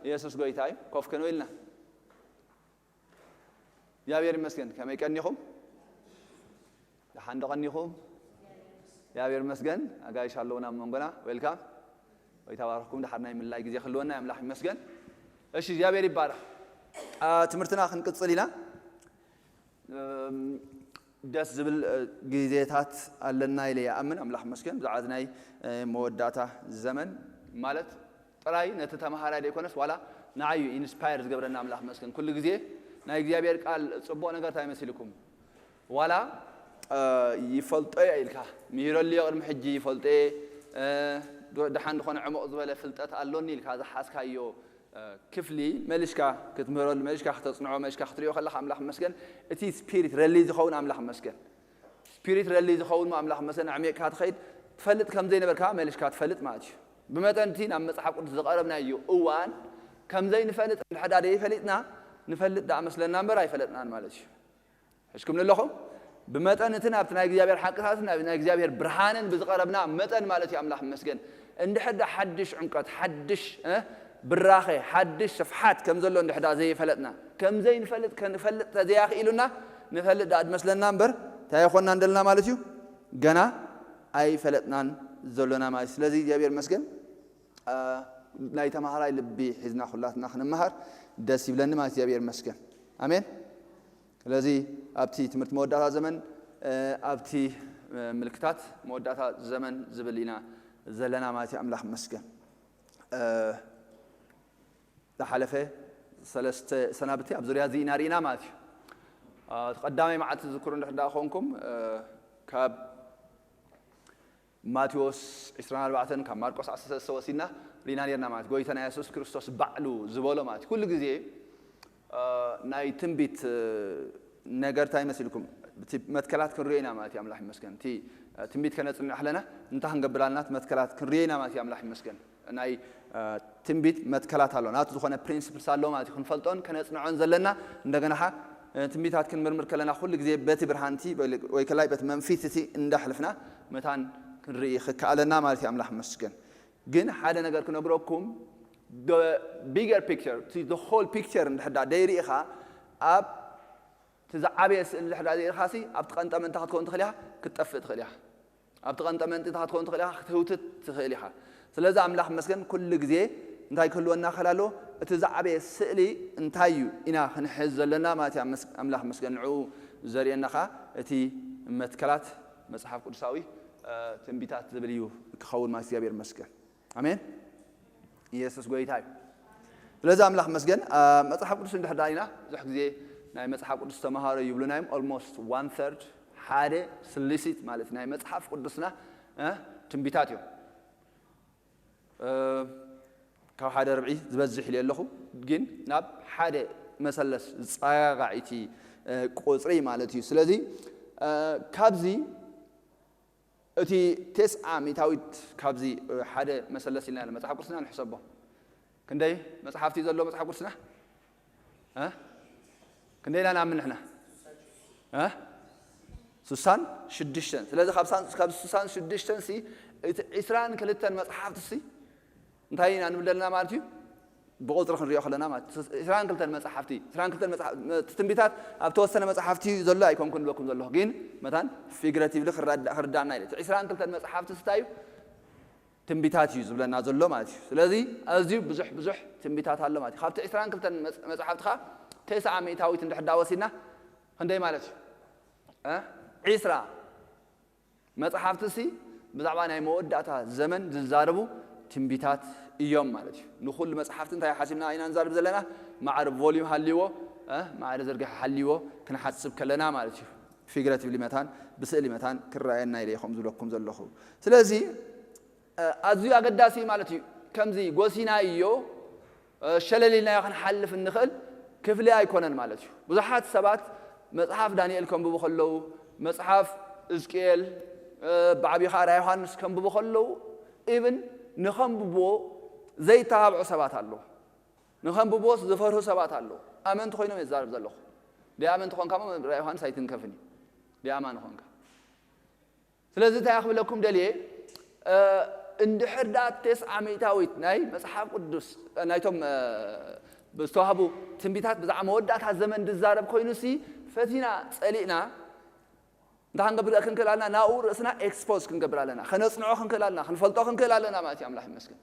ኢየሱስ ጎይታ እዩ። ኮፍ ክንብል ኢና። እግዚኣብሔር ይመስገን። ከመይ ቀኒኹም? ደሓን ዶ ቀኒኹም? እግዚኣብሔር ይመስገን። ኣጋይሽ ኣለውና ኣብ መንጎና። ዌልካም። ወይ ተባረኽኩም። ደሓር ናይ ምልላይ ግዜ ክህልወና ኣምላኽ ይመስገን። እሺ፣ እግዚኣብሔር ይባረኽ። አ፣ ትምህርትና ክንቅጽል ኢና። እም፣ ደስ ዝብል፣ እ፣ ግዜታት ኣለና ኢለ ይኣምን። ኣምላኽ ይመስገን። ብዛዕባ እዚ ናይ፣ እ፣ መወዳእታ ዘመን ማለት ጥራይ ነቲ ተማሃራይ ዘይኮነስ ዋላ ንዓይ እዩ ኢንስፓየር ዝገብረና። ኣምላኽ ይመስገን። ኩሉ ግዜ ናይ እግዚኣብሔር ቃል ጽቡቕ ነገር እንታይ መሲልኩም? ዋላ፣ እ፣ ይፈልጦ እየ ኢልካ፣ ምሂረሉ እየ ቅድሚ ሕጂ ይፈልጦ እየ፣ እ፣ ዶ-፣ ደሓን ዝኾነ ዕሙቕ ዝበለ ፍልጠት ኣሎኒ ኢልካ ዝሓዝካዮ፣ እ፣ ክፍሊ መሊስካ ክትምህረሉ፣ መሊስካ ክተጽንዖ፣ መሊስካ ክትሪኦ ከለኻ ኣምላኽ ይመስገን፣ እቲ ስፒሪት ረሊ ዝኸውን ኣምላኽ ይመስገን። ስፒሪት ረሊ ዝኸውን ኣምላኽ ይመስገን፣ ኣዕሚቕካ ትኸይድ፣ ትፈልጥ ከም ዘይነበርካ መሊስካ ትፈልጥ ማለት እዩ። ብመጠን እቲ ናብ መጽሓፍ ቅዱስ ዝቐረብናዮ እዋን ከም ዘይንፈልጥ እንድሕር ደኣ ዘይፈሊጥና፣ ንፈልጥ ደኣ መስለና እምበር ኣይፈለጥናን ማለት እዩ። ሕዝኩም ኣለኹም? ብመጠን እቲ ናብቲ ናይ እግዚኣብሔር ሓቅታትን ናብ ናይ እግዚኣብሔር ብርሃንን ብዝቐረብና መጠን ማለት እዩ። ኣምላኽ ይመስገን። እንድሕር ደኣ ሓድሽ ዕምቀት፣ ሓድሽ፣ እ፣ ብራኸ፣ ሓድሽ ስፍሓት ከም ዘሎ እንድሕር ደኣ ዘይፈለጥና፣ ከም ዘይንፈልጥ ከንፈልጥ ተዘይኣኽኢሉና፣ ንፈልጥ ደኣ ዝመስለና እምበር እንታይ ኣይኮንናን ዘለና ማለት እዩ። ገና ኣይፈለጥናን ዘሎና ማለት እዩ። ስለዚ እግዚኣብሔር ይመስገን። አ፣ ናይ ተማሃራይ ልቢ ሒዝና ኩላትና ክንመሃር ደስ ይብለኒ ማለት እግዚኣብሔር ይመስገን። ኣሜን። ስለዚ ኣብቲ ትምህርቲ መወዳእታ ዘመን፣ እ፣ ኣብቲ፣ እ፣ ምልክታት መወዳእታ ዘመን ዝብል ኢና ዘለና ማለት እዩ። ኣምላኽ ይመስገን። እ፣ ዝሓለፈ ሰለስተ ሰናብቲ ኣብ ዙርያ እዚ ኢና ርኢና ማለት እዩ። እ፣ እቲ ቀዳማይ መዓልቲ ዝዝክሩ እንድሕር ደኣ ኮንኩም፣ እ፣ ካብ ማቴዎስ ዕስራን ኣርባዕተን ካብ ማርቆስ ዓሰርተ ሰለስተ ወሲድና ሪና ኔርና ማለት ጎይታና የሱስ ክርስቶስ ባዕሉ ዝበሎ ማለት ኩሉ ግዜ፣ እ፣ ናይ ትንቢት፣ እ፣ ነገር እንታይ መሲልኩም? እቲ መትከላት ክንሪኦ ኢና ማለት እዩ። ኣምላኽ ይመስገን። እቲ፣ እ፣ ትንቢት ከነጽንዕ ከለና እንታይ ክንገብር ኣለና? እቲ መትከላት ክንሪኦ ኢና ማለት እዩ። ኣምላኽ ይመስገን። ናይ፣ እ፣ ትንቢት መትከላት ኣሎ። ናቱ ዝኾነ ፕሪንሲፕልስ ኣሎ ማለት እዩ። ክንፈልጦን ከነጽንዖን ዘለና እንደገና ኸዓ፣ እ፣ ትንቢታት ክንምርምር ከለና ኩሉ ግዜ በቲ ብርሃንቲ ወይ ከላይ በቲ መንፊት እቲ እንዳሕልፍና መታን ክንርኢ ክከኣለና ማለት እዩ። ኣምላኽ ይመስገን። ግን ሓደ ነገር ክነግረኩም፣ the bigger picture፣ እቲ the whole picture እንድሕር ደኣ ደይርኢኻ፣ ኣብ እቲ ዝዓበየ ስእሊ እንድሕር ደኣ ዘይርኢኻሲ፣ ኣብቲ ቀንጠመንታ ክትከውን ትኽእል ኢኻ፣ ክትጠፍእ ትኽእል ኢኻ። ኣብቲ ቀንጠመንጢ ክትከውን ትኽእል ኢኻ፣ ክትህውትት ትኽእል ኢኻ። ስለዚ ኣምላኽ ይመስገን፣ ኩሉ ግዜ እንታይ ክህልወና ክኽእል ኣለዎ? እቲ ዝዓበየ ስእሊ እንታይ እዩ ኢና ክንሕዝ ዘለና ማለት እዩ። ኣመስ-፣ ኣምላኽ ይመስገን፣ ንዕኡ ዘርእየና ኸዓ እቲ መትከላት መጽሓፍ ቅዱሳዊ፣ እ፣ ትንቢታት ዝብል እዩ ክኸውን ማለት እዩ። እግዚኣብሔር ይመስገን። ኣሜን። ኢየሱስ ጎይታ እዩ። ስለዚ ኣምላኽ መስገን፣ አ፣ መጽሓፍ ቅዱስ እንድሕር ደኣ ኢና፣ ብዙሕ ግዜ ናይ መጽሓፍ ቅዱስ ተምሃሮ ይብሉና እዮም። ኦልሞስት ዋን ተርድ፣ ሓደ ስሊሲት ማለት ናይ መጽሓፍ ቅዱስና፣ እ፣ ትንቢታት እዮም። እ፣ ካብ ሓደ ርብዒ ዝበዝሕ ኢለ ኣለኹ፣ ግን ናብ ሓደ መሰለስ ዝጸጋጋዕ እቲ፣ እ፣ ቁጽሪ ማለት እዩ። ስለዚ፣ እ፣ ካብዚ እቲ ተስዓ ሚእታዊት ካብዚ፣ እ፣ ሓደ መሰለስ ኢልና መጽሓፍ ቅዱስና ንሕሰቦ። ክንደይ መጽሓፍቲ ዘሎ መጽሓፍ ቅዱስና? እ? ክንደይ ኢና ንኣምን ንሕና? እ? ስሳን ሽዱሽተን። ስለዚ ካብ ሳን-፣ ካብ ስሳን ሽዱሽተን ሲ፣ እቲ ዕስራን ክልተን መጽሓፍቲ ሲ፣ እንታይ ኢና ንብል ዘለና ማለት እዩ? ብቁጽሪ ክንሪኦ ከለና ማለት እዩ። ዕስራን ክልተን መጽሓፍቲ፣ ዕስራን ክልተን መጽሓ-፣ መ-፣ ትንቢታት ኣብ ተወሰነ መጽሓፍቲ ዘሎ ኣይኮንኩን ንብለኩም ዘለኹ፣ ግን መታን ፊግረቲቭሊ ክረዳ-፣ ክርዳእና ኢለ። እቲ ዕስራን ክልተን መጽሓፍቲ እንታይ እዩ? ትንቢታት እዩ ዝብለና ዘሎ ማለት እዩ። ስለዚ ኣዝዩ ብዙሕ፣ ብዙሕ ትንቢታት ኣሎ ማለት እዩ። ካብቲ ዕስራን ክልተን መጽ-፣ መጽሓፍቲ ኸኣ ተስዓ ሚእታዊት እንድሕር ዳ ወሲድና ክንደይ ማለት እዩ? እ? ዕስራ መጽሓፍቲ ሲ ብዛዕባ ናይ መወዳእታ ዘመን ዝዛረቡ ትንቢታት እዮም ማለት እዩ። ንኹሉ መጽሓፍቲ እንታይ ሓሲብና ኢና ንዛረብ ዘለና? ማዕረ ቮልዩም ሃልይዎ፣ እ፣ ማዕረ ዝርግሐ ሃልይዎ ክንሓስብ ከለና ማለት እዩ። ፊግረቲቭሊ መታን ብስእሊ መታን ክረኣየና ኢለ ኢኹም ዝብለኩም ዘለኹ። ስለዚ፣ እ፣ ኣዝዩ ኣገዳሲ ማለት እዩ። ከምዚ ጎሲናዮ፣ እ፣ ሸለል ኢልናዮ ክንሓልፍ እንኽእል ክፍሊ ኣይኮነን ማለት እዩ። ብዙሓት ሰባት መጽሓፍ ዳንኤል ከንብቡ ከለዉ፣ መጽሓፍ እዝቅኤል፣ እ፣ ብዓቢኻ ራእይ ዮሃንስ ከንብቡ ከለዉ፣ ኢቭን ንኸንብብዎ ዘይተባብዑ ሰባት ኣለዉ። ንኸንብብዎስ ዝፈርሁ ሰባት ኣለዉ። ኣመንቲ ኮይኖም እየ ዝዛረብ ዘለኹ። ደይ ኣመንቲ ኾንካ እሞ ራእይ ዮሃንስ ኣይትንከፍን እዩ። ደይ ኣማኒ ኾንካ። ስለዚ እንታይ ክብለኩም ደልየ፣ እ፣ እንድሕር ደኣ ተስዓ ሚእታዊት ናይ መጽሓፍ ቅዱስ ናይቶም ዝተዋህቡ ትንቢታት ብዛዕባ መወዳእታ ዘመን ዝዛረብ ኮይኑሲ፣ ፈቲና ጸሊእና እንታይ ክንገብር ክንክእል ኣለና? ናብኡ ርእስና ኤክስፖዝ ክንገብር ኣለና፣ ከነጽንዖ ክንክእል ኣለና፣ ክንፈልጦ ክንክእል ኣለና ማለት እዩ። ኣምላኽ ይመስገን።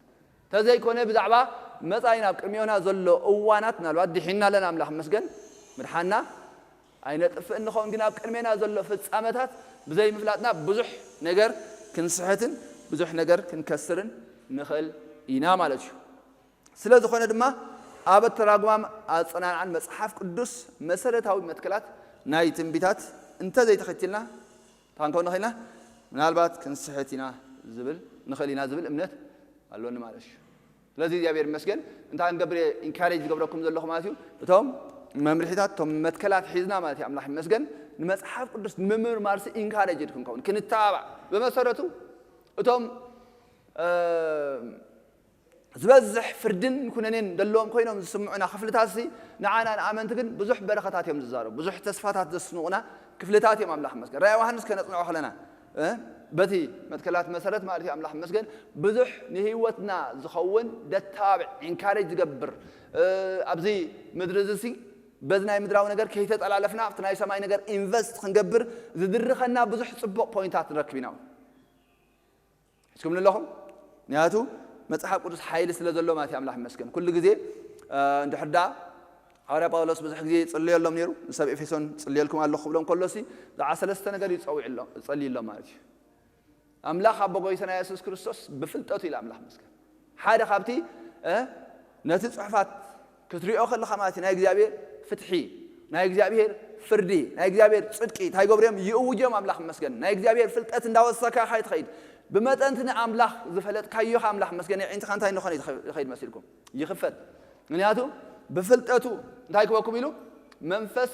ተዘይኮነ ብዛዕባ መጻኢ ናብ ቅድሚዮና ዘሎ እዋናት ምናልባት ድሒና ኣለና። ኣምላኽ ይመስገን ምድሓና ኣይነጥፍእን ንኸውን፣ ግን ኣብ ቅድሜና ዘሎ ፍጻመታት ብዘይ ምፍላጥና ብዙሕ ነገር ክንስሕትን ብዙሕ ነገር ክንከስርን ንኽእል ኢና ማለት እዩ። ስለ ዝኾነ ድማ ኣብ ኣተራጉማን ኣጸናንዓን መጽሓፍ ቅዱስ መሰረታዊ መትከላት ናይ ትንቢታት እንተዘይተኸቲልና ታንከው ንኽእልና ምናልባት ክንስሕት ኢና ዝብል ንኽእል ኢና ዝብል እምነት ኣሎኒ ማለት እዩ። ስለዚ እግዚኣብሔር ይመስገን እንታይ ክንገብር ኢንካሬጅ ዝገብረኩም ዘለኹ ማለት እዩ። እቶም መምርሒታት እቶም መትከላት ሒዝና ማለት እዩ። ኣምላኽ ይመስገን ንመጽሓፍ ቅዱስ ንምምርማርሲ ኢንካሬጅ ክንከውን ክንተባባዕ ብመሰረቱ እቶም ዝበዝሕ ፍርድን ኩነኔን ደለዎም ኮይኖም ዝስምዑና ክፍልታት ሲ ንዓና ንኣመንቲ ግን ብዙሕ በረኸታት እዮም ዝዛረቡ፣ ብዙሕ ተስፋታት ዘስንቑና ክፍልታት እዮም። ኣምላኽ መስገን ራእይ ዮሃንስ ከነጽንዖ ከለና በቲ መትከላት መሰረት ማለት እዩ። ኣምላኽ መስገን ብዙሕ ንህይወትና ዝኸውን ደታብዕ ኢንካሬጅ ዝገብር ኣብዚ ምድሪ እዚ ሲ በዚ ናይ ምድራዊ ነገር ከይተጠላለፍና ኣብቲ ናይ ሰማይ ነገር ኢንቨስት ክንገብር ዝድርኸና ብዙሕ ጽቡቕ ፖይንታት ንረክብ ኢና። ሒዝኩም ኣለኹም? ምክንያቱ መጽሓፍ ቅዱስ ሓይሊ ስለ ዘሎ ማለት እዩ። ኣምላኽ ይመስገን። ኩሉ ግዜ እንድሕር ደኣ ሓዋርያ ጳውሎስ ብዙሕ ግዜ ይጽልየሎም ነይሩ። ንሰብ ኤፌሶን ጽልየልኩም ኣለኹ ክብሎም ከሎሲ ብዛዕባ ሰለስተ ነገር እዩ ጸዊዕሎም ጸልይሎም ማለት እዩ። ኣምላኽ ኣቦ ጎይታና የሱስ ክርስቶስ ብፍልጠቱ ኢሉ ኣምላኽ ይመስገን ሓደ ካብቲ ነቲ ጽሑፋት ክትሪኦ ከለኻ ማለት እዩ ናይ እግዚኣብሔር ፍትሒ ናይ እግዚኣብሔር ፍርዲ ናይ እግዚኣብሔር ጽድቂ እንታይ ገብርዮም ይእውጅዮም ኣምላኽ መስገን ናይ እግዚኣብሔር ፍልጠት እንዳወሰካ ካይ ትኸይድ ብመጠንቲ ንኣምላኽ ዝፈለጥካዮ ኣምላኽ መስገን የዒንትኻ እንታይ እንደኾነ ይኸይድ መሲልኩም ይኽፈት ምክንያቱ ብፍልጠቱ እንታይ ክበኩም ኢሉ መንፈስ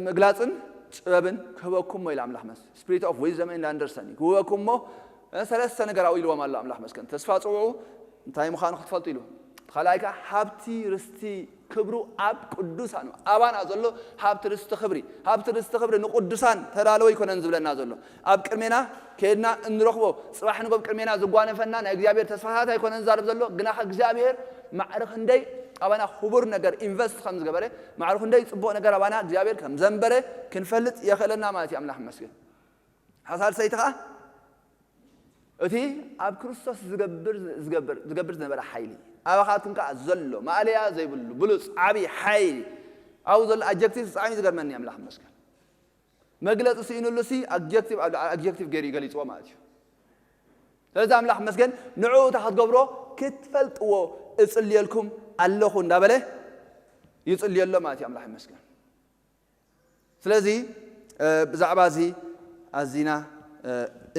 ምግላጽን ጥበብን ክህበኩም ሞ ኢሉ ኣምላኽ መስ spirit of wisdom and understanding ክህበኩም ሞ ሰለስተ ነገር ኣው ኢልዎም ኣሎ ኣምላኽ መስገን ተስፋ ጽውዑ እንታይ ምዃኑ ክትፈልጡ ኢሉ ካልኣይ ከዓ ሃብቲ ርስቲ ክብሩ ኣብ ቅዱሳን ኣባና ዘሎ ሃብቲ ርስቲ ክብሪ ሃብቲ ርስቲ ክብሪ ንቅዱሳን ተዳለወ ይኮነን ዝብለና ዘሎ ኣብ ቅድሜና ከድና እንረኽቦ ጽባሕ ንጎብ ቅድሜና ዝጓነፈና ናይ እግዚኣብሔር ተስፋታት ኣይኮነን ዛርብ ዘሎ ግና እግዚኣብሔር ማዕረ ክንደይ ኣባና ክቡር ነገር ኢንቨስት ከም ዝገበረ ማዕረ ክንደይ ጽቡቕ ነገር ኣባና እግዚኣብሔር ከም ዘንበረ ክንፈልጥ የኽእለና ማለት እዩ ኣምላኽ መስገን ሓሳድ ሰይቲ ከዓ እቲ ኣብ ክርስቶስ ዝገብር ዝገብር ዝገብር ዝነበረ ሓይሊ ኣባኻትኩም ከዓ ዘሎ ማእለያ ዘይብሉ ብሉፅ ዓብዪ ሓይሊ ኣብኡ ዘሎ ኣጀክቲቭ ብጣዕሚ ዝገርመኒ ኣምላኽ መስገን መግለፂ ስኢኑሉ ሲ ኣጀክቲቭ ኣብ ኣጀክቲቭ ገይሩ ይገሊፅዎ ማለት እዩ ስለዚ ኣምላኽ መስገን ንዕኡ እታ ክትገብሮ ክትፈልጥዎ እፅልየልኩም ኣለኹ እንዳበለ ይፅልየሎ ማለት እዩ ኣምላኽ መስገን ስለዚ ብዛዕባ እዚ ኣዚና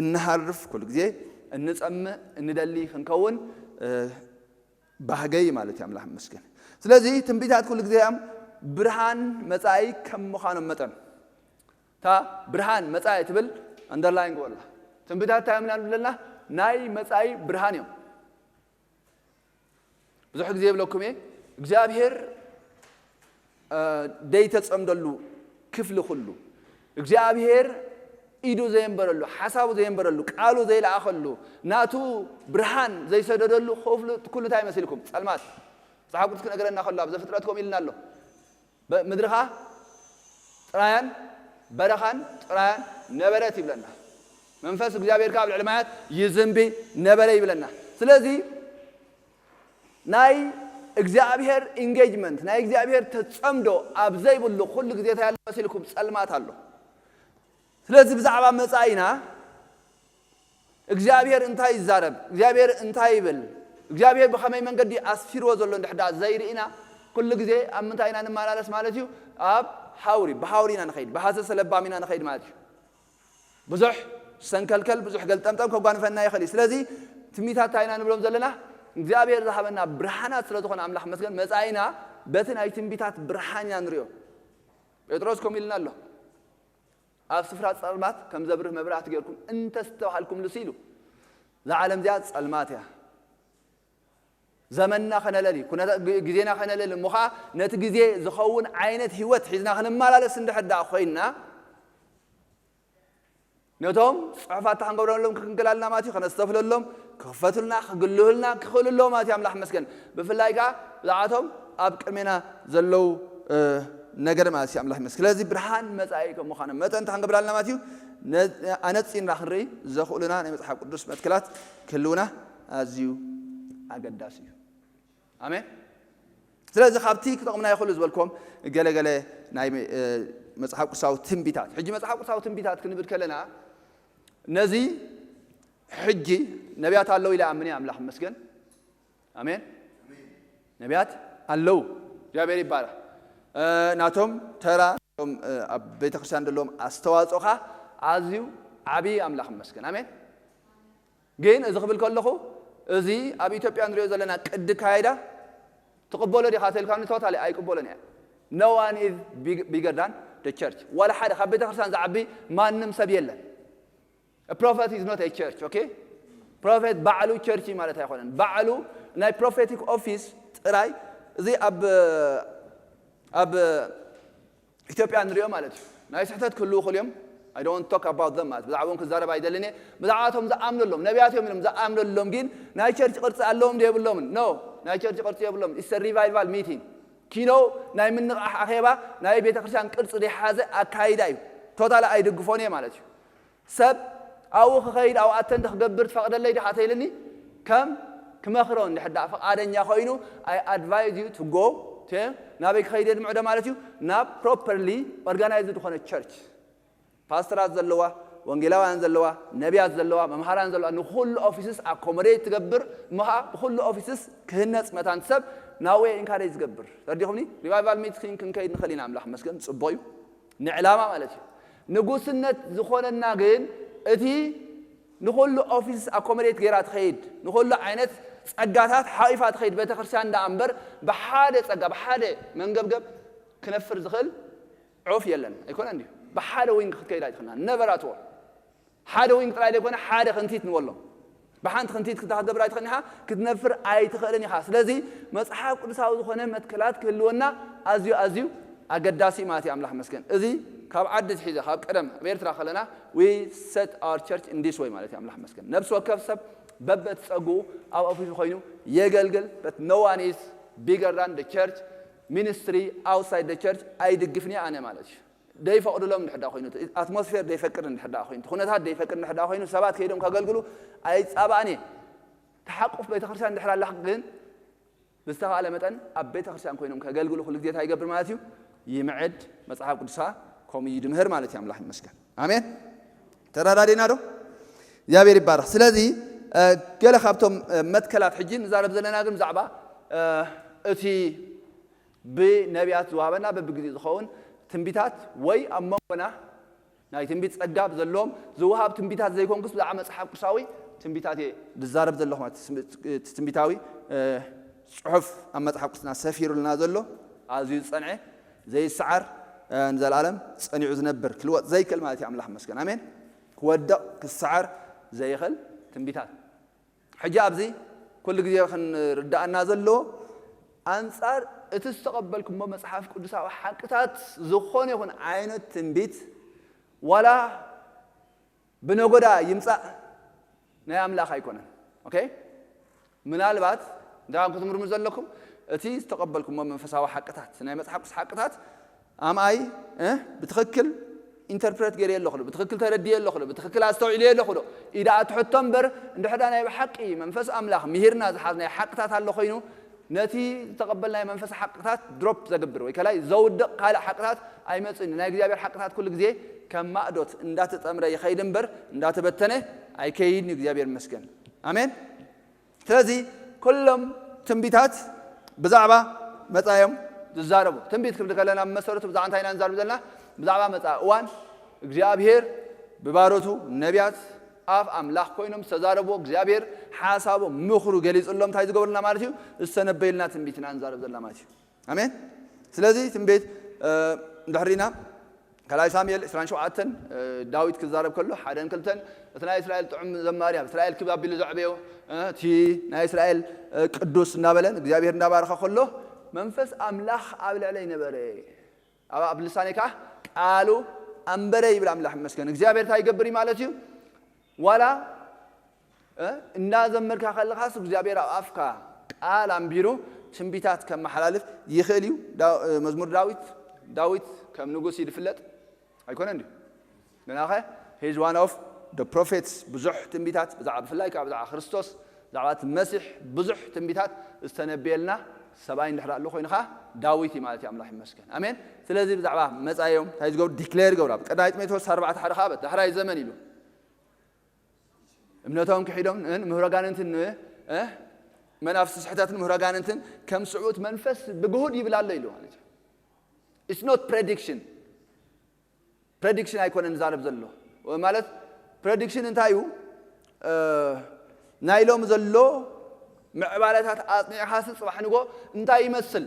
እንሃርፍ ኩሉ ግዜ እንፀምእ እንደሊ ክንከውን ባህገይ ማለት እዩ ኣምላኽ መስገን ስለዚ ትንቢታት ኩሉ ግዜ እዮም ብርሃን መፃኢ ከም ምዃኖም መጠን እታ ብርሃን መፃኢ ትብል ኣንደርላይን ግበላ ትንቢታት እንታይ እዮም ዘለና ናይ መፃኢ ብርሃን እዮም ብዙሕ ግዜ ይብለኩም እየ እግዚኣብሔር ደይተፀምደሉ ክፍሊ ኩሉ እግዚኣብሔር ኢዱ ዘየንበረሉ ሓሳቡ ዘየንበረሉ ቃሉ ዘይለኣኸሉ ናቱ ብርሃን ዘይሰደደሉ ክፍሉ ኩሉ እንታይ መሲልኩም ፀልማት መፅሓፍ ቅዱስ ክነገረና ከሎ ኣብ ዘፍጥረት ከምኡ ኢልና ኣሎ ምድርኻ ጥራያን በረኻን ጥራያን ነበረት ይብለና መንፈስ እግዚኣብሔር ካብ ልዕሊ ማያት ይዝንቢ ነበረ ይብለና ስለዚ ናይ እግዚኣብሔር ኢንጌጅመንት ናይ እግዚኣብሔር ተፀምዶ ኣብ ዘይብሉ ኩሉ ግዜ እንታይ ኣሎ መሲልኩም ፀልማት ኣሎ ስለዚ ብዛዕባ መፃኢና እግዚኣብሔር እንታይ ይዛረብ እግዚኣብሔር እንታይ ይብል እግዚኣብሔር ብኸመይ መንገዲ ኣስፊርዎ ዘሎ እንድሕዳ ዘይርኢና ኩሉ ግዜ ኣብ ምንታይ ኢና ንመላለስ ማለት እዩ ኣብ ሃውሪ ብሃውሪ ኢና ንኸይድ ብሃሰ ሰለባም ኢና ንኸይድ ማለት እዩ ብዙሕ ሰንከልከል ብዙሕ ገልጠምጠም ከጓንፈና ይኽእል እዩ ስለዚ ትንቢታት እንታይ ኢና ንብሎም ዘለና እግዚኣብሔር ዝሃበና ብርሃናት ስለ ዝኾነ ኣምላኽ መስገን መፃኢና በቲ ናይ ትንቢታት ብርሃን ኢና ንሪኦ ጴጥሮስ ከምኡ ኢልና ኣሎ ኣብ ስፍራ ጸልማት ከም ዘብርህ መብራህቲ ጌርኩም እንተስተባሃልኩም ልሲ ኢሉ እዛ ዓለም እዚኣ ጸልማት እያ ዘመንና ከነለሊ ግዜና ከነለሊ እሞ ከዓ ነቲ ግዜ ዝኸውን ዓይነት ህይወት ሒዝና ክንመላለስ እንድሕር ደኣ ኮይንና ነቶም ጽሑፋት ክንገብረሎም ክንክላልና ማለት እዩ፣ ከነስተፍለሎም፣ ክኽፈቱልና፣ ክግልሁልና ክኽእሉ ኣለዎ ማለት እዩ። ኣምላኽ መስገን። ብፍላይ ከኣ ብዛዕባቶም ኣብ ቅድሜና ዘለዉ ነገር ማለት እዩ። ኣምላኽ መስገን። ስለዚ ብርሃን መጻኢ ከም ምዃኑ መጠን እንታይ ክንገብራልና ማለት እዩ? ኣነጺና ክንርኢ ዘኽእሉና ናይ መጽሓፍ ቅዱስ መትከላት ክህልውና ኣዝዩ ኣገዳሲ እዩ። ኣሜን። ስለዚ ካብቲ ክጠቕምና ይኽእሉ ዝበልኩም ገለገለ ናይ መጽሓፍ ቅዱሳዊ ትንቢታት፣ ሕጂ መጽሓፍ ቅዱሳዊ ትንቢታት ክንብል ከለና ነዚ ሕጂ ነቢያት ኣለዉ ኢለ ኣምን እየ። ኣምላኽ ይመስገን። ኣሜን። ነቢያት ኣለዉ። እግዚኣብሔር ይባረኽ። ናቶም ተራ፣ ናቶም ኣብ ቤተክርስትያን ዘለዎም ኣስተዋፅኦ ኸዓ ኣዝዩ ዓብዪ። ኣምላኽ ይመስገን። ኣሜን። ግን እዚ ክብል ከለኹ፣ እዚ ኣብ ኢትዮጵያ ንሪኦ ዘለና ቅዲ ካይዳ ትቕበሎ ዲኻ ተልካኒ? ቶታሊ ኣይቅበሎን እየ። No one is bigger than the church። ዋላ ሓደ ካብ ቤተክርስትያን ዝዓቢ ማንም ሰብ የለን። Prophet is not a church, okay? Prophet ባዕሉ ቸርች ማለት ኣይኮነን። ባዕሉ ናይ ፕሮፌቲክ ኦፊስ ጥራይ። እዚ ኣብ ኣብ ኢትዮጵያ ንሪኦ ማለት እዩ። ናይ ስሕተት ክህልዉ ይኽእሉ እዮም። I don't talk about them ማለት ብዛዕባኦም ክዛረብ ኣይደልን እየ። ብዛዕባቶም ዝኣምነሎም ነቢያት እዮም ኢሎም ዝኣምነሎም ግን ናይ ቸርች ቅርፂ ኣለዎም ዶ የብሎምን? ኖ፣ ናይ ቸርች ቅርፂ የብሎም። It's a revival meeting። ኪኖ ናይ ምንቕራሕ ኣኼባ ናይ ቤተክርስትያን ቅርፂ ዘይሓዘ ኣካይዳ እዩ። ቶታሊ ኣይድግፎን እየ ማለት እዩ። ሰብ ኣብኡ ክኸይድ ኣብኡ ኣተንድ ክገብር ትፈቕደለይ ዲኻ ተይልኒ? ከም ክመኽሮ እንድሕር ደኣ ፍቓደኛ ኮይኑ፣ I advise you to go። ናበይ ክኸይድ የድምዕዶ ማለት እዩ? ናብ ፕሮፐርሊ ኦርጋናይዝድ ዝኾነ ቸርች፣ ፓስተራት ዘለዋ፣ ወንጌላውያን ዘለዋ፣ ነቢያት ዘለዋ፣ መምሃራን ዘለዋ፣ ንኹሉ ኦፊስስ ኣኮሞዴት ትገብር እሞ ኸዓ ብኹሉ ኦፊስስ ክህነፅ መታን ሰብ ናብኡ ኢንካሬጅ ዝገብር። ተረዲኹምኒ? ሪቫይቫል ሚቲንግ ክንከይድ ንኽእል ኢና። ኣምላኽ መስገን፣ ፅቡቕ እዩ። ንዕላማ ማለት እዩ። ንጉስነት ዝኾነና ግን እቲ ንኹሉ ኦፊስ ኣኮሞዴት ገይራ ትኸይድ፣ ንኹሉ ዓይነት ጸጋታት ሓቂፋ ትኸይድ ቤተክርስትያን ደኣ እምበር፣ ብሓደ ጸጋ፣ ብሓደ መንገብገብ ክነፍር ዝኽእል ዑፍ የለን። ኣይኮነን ድዩ? ብሓደ ዊንግ ክትከይድ ኣይትኽእልና። ነቨር ኣት ኦል። ሓደ ዊንግ ጥራይ ዘይኮነ፣ ሓደ ክንቲት ንበሎም። ብሓንቲ ክንቲት ክታ ክትገብር ኣይትኽእልን ኢኻ፣ ክትነፍር ኣይትኽእልን ኢኻ። ስለዚ መጽሓፍ ቅዱሳዊ ዝኾነ መትከላት ክህልወና ኣዝዩ፣ ኣዝዩ ኣገዳሲ ማለት እዩ። ኣምላኽ መስገን። እዚ ካብ ዓዲ ዝሒዘ፣ ካብ ቀደም ኣብ ኤርትራ ከለና፣ we set our church in this way ማለት እዩ። ኣምላኽ መስገን። ነፍሲ ወከፍ ሰብ በበቲ ጸግኡ ኣብ ኦፊሱ ኮይኑ የገልግል፣ but no one is bigger than the church፣ ሚኒስትሪ outside the church ኣይድግፍን እየ ኣነ ማለት እዩ። ደይፈቕድሎም እንድሕር ደኣ ኮይኑ፣ እቲ ኣትሞስፌር ደይፈቅድ እንድሕር ደኣ ኮይኑ፣ እቲ ኩነታት ደይፈቅድ እንድሕር ደኣ ኮይኑ፣ ሰባት ከይዶም ከገልግሉ ኣይጻባእን እየ። ተሓቁፍ ቤተክርስትያን እንድሕር ኣላ ግን ብዝተኻእለ መጠን ኣብ ቤተክርስትያን ኮይኖም ከገልግሉ ኩሉ ግዜ እንታይ ይገብር ማለት እዩ? ይምዕድ። መጽሓፍ ቅዱሳ ከምኡ እዩ ድምህር ማለት እዩ። ኣምላኽ ይመስገን። ኣሜን። ተረዳዲና ዶ? እግዚኣብሔር ይባረኽ። ስለዚ፣ እ፣ ገለ ካብቶም፣ እ፣ መትከላት ሕጂ ንዛረብ ዘለና ግን ብዛዕባ፣ እ፣ እቲ ብነቢያት ዝወሃበና በብግዜኡ ዝኸውን ትንቢታት ወይ ኣብ መንጎና ናይ ትንቢት ጸጋ ዘለዎም ዝወሃብ ትንቢታት ዘይኮንኩስ ብዛዕባ መጽሓፍ ቅዱሳዊ ትንቢታት እየ ዝዛረብ ዘለኹ ማለት እዩ። እቲ ትንቢታዊ፣ እ፣ ጽሑፍ ኣብ መጽሓፍ ቅዱስና ሰፊሩልና ዘሎ ኣዝዩ ዝጸንዐ ዘይሰዓር፣ እ፣ ንዘለኣለም ጸኒዑ ዝነብር ክልወጥ ዘይክእል ማለት እዩ። ኣምላኽ ይመስገን። ኣሜን። ክወድቕ ክሰዓር ዘይኽእል ትንቢታት። ሕጂ ኣብዚ ኩሉ ግዜ ክንርዳኣና ዘለዎ ኣንጻር እቲ ዝተቐበልኩሞ መጽሓፍ ቅዱሳዊ ሓቅታት ዝኾነ ይኹን ዓይነት ትንቢት ዋላ ብነጎዳ ይምጻእ ናይ ኣምላኽ ኣይኮነን። ኦኬ? ምናልባት እንታይ ክትምርምሩ ዘለኩም? እቲ ዝተቐበልኩሞ መንፈሳዊ ሓቅታት፣ ናይ መጽሓፍ ቅዱስ ሓቅታት ኣምኣይ፣ እ፣ ብትኽክል ኢንተርፕሬት ገይረ ኣለኹ ዶ? ብትኽክል ተረድየ ኣለኹ ዶ? ብትኽክል ኣስተውዒለ ኣለኹ ዶ? ኢዳ ኣትሕቶ እምበር፣ እንድሕር ደኣ ናይ ብሓቂ መንፈስ ኣምላኽ ምሂርና ዝሓዝናዮ ሓቅታት ኣሎ ኮይኑ፣ ነቲ ዝተቐበልናዮ መንፈስ ሓቅታት ድሮፕ ዘግብር ወይ ከላይ ዘውድቕ ካልእ ሓቅታት ኣይመጽእን። ናይ እግዚኣብሔር ሓቅታት ኩሉ ግዜ ከም ማእዶት እንዳተጠምረ ይኸይድ እምበር፣ እንዳተበተነ ኣይከይድን እዩ። እግዚኣብሔር ይመስገን። ኣሜን። ስለዚ ኩሎም ትንቢታት ብዛዕባ መጻኢ እዮም ዝዛረቡ። ትንቢት ክብል ከለና ብመሰረቱ ብዛዕባ እንታይ ኢና ንዛረብ ዘለና? ብዛዕባ መጻኢ እዋን እግዚኣብሔር ብባሮቱ ነቢያት ኣፍ ኣምላኽ ኮይኖም ዝተዛረብዎ እግዚኣብሔር ሓሳቡ ምኽሩ ገሊጹሎም እንታይ ዝገበሩልና ማለት እዩ? ዝተነበዩልና ትንቢት ኢና ንዛረብ ዘለና ማለት እዩ። ኣሜን። ስለዚ ትንቢት፣ እ፣ እንድሕር ኢና ካልኣይ ሳሙኤል ዕስራን ሸውዓተን፣ እ፣ ዳዊት ክዛረብ ከሎ ሓደን ክልተን፣ እቲ ናይ እስራኤል ጥዑም ዘማሪ ኣብ እስራኤል ክብ ኣቢሉ ዘዕበዮ፣ እ፣ እቲ ናይ እስራኤል፣ እ፣ ቅዱስ እናበለን እግዚኣብሔር እናባረኸ ከሎ መንፈስ ኣምላኽ ኣብ ልዕለይ ነበረ። ኣብ፣ ኣብ ልሳነይ ከዓ ቃሉ ኣንበረ ይብል ኣምላኽ ይመስገን። እግዚኣብሔር እንታይ ይገብር እዩ ማለት እዩ? ዋላ እ፣ እንዳዘመርካ ከለኻስ እግዚኣብሔር ኣብ ኣፍካ ቃል ኣንቢሩ ትንቢታት ከመሓላልፍ ይኽእል እዩ። ዳ-፣ እ፣ መዝሙር ዳዊት፣ ዳዊት ከም ንጉስ እዩ ዝፍለጥ ኣይኮነን ድዩ? ግናኸ he's one of the prophets፣ ብዙሕ ትንቢታት ብዛዕባ፣ ብፍላይ ከዓ ብዛዕባ ክርስቶስ፣ ብዛዕባ እቲ መሲሕ ብዙሕ ትንቢታት ዝተነብየልና ሰብኣይ እንድሕር ኣሎ ኮይኑ ከዓ ዳዊት እዩ ማለት እዩ። ኣምላኽ ይመስገን። ኣሜን። ስለዚ ብዛዕባ መጻኢኦም እንታይ ዝገብሩ? ዲክሌር ይገብሩ። ኣብ ቀዳማይ ጢሞቴዎስ ኣርባዕተ ሓደ ከዓ በት ዳሕራይ ዘመን ኢሉ እምነቶም ክሒዶም ን-፣ ምህሮ ኣጋንንትን ን-፣ እ፣ መናፍስቲ ስሕተትን ምህሮ ኣጋንንትን ከም ስዑት መንፈስ ብግሁድ ይብል ኣሎ ኢሉ ማለት እዩ። It's not prediction። ፕሬዲክሽን ኣይኮነን ዝዛረብ ዘሎ። ማለት ፕሬዲክሽን እንታይ እዩ? እ፣ ናይ ሎም ዘሎ ምዕባለታት ኣጽኒዕኻሲ ጽባሕ ንጎ እንታይ ይመስል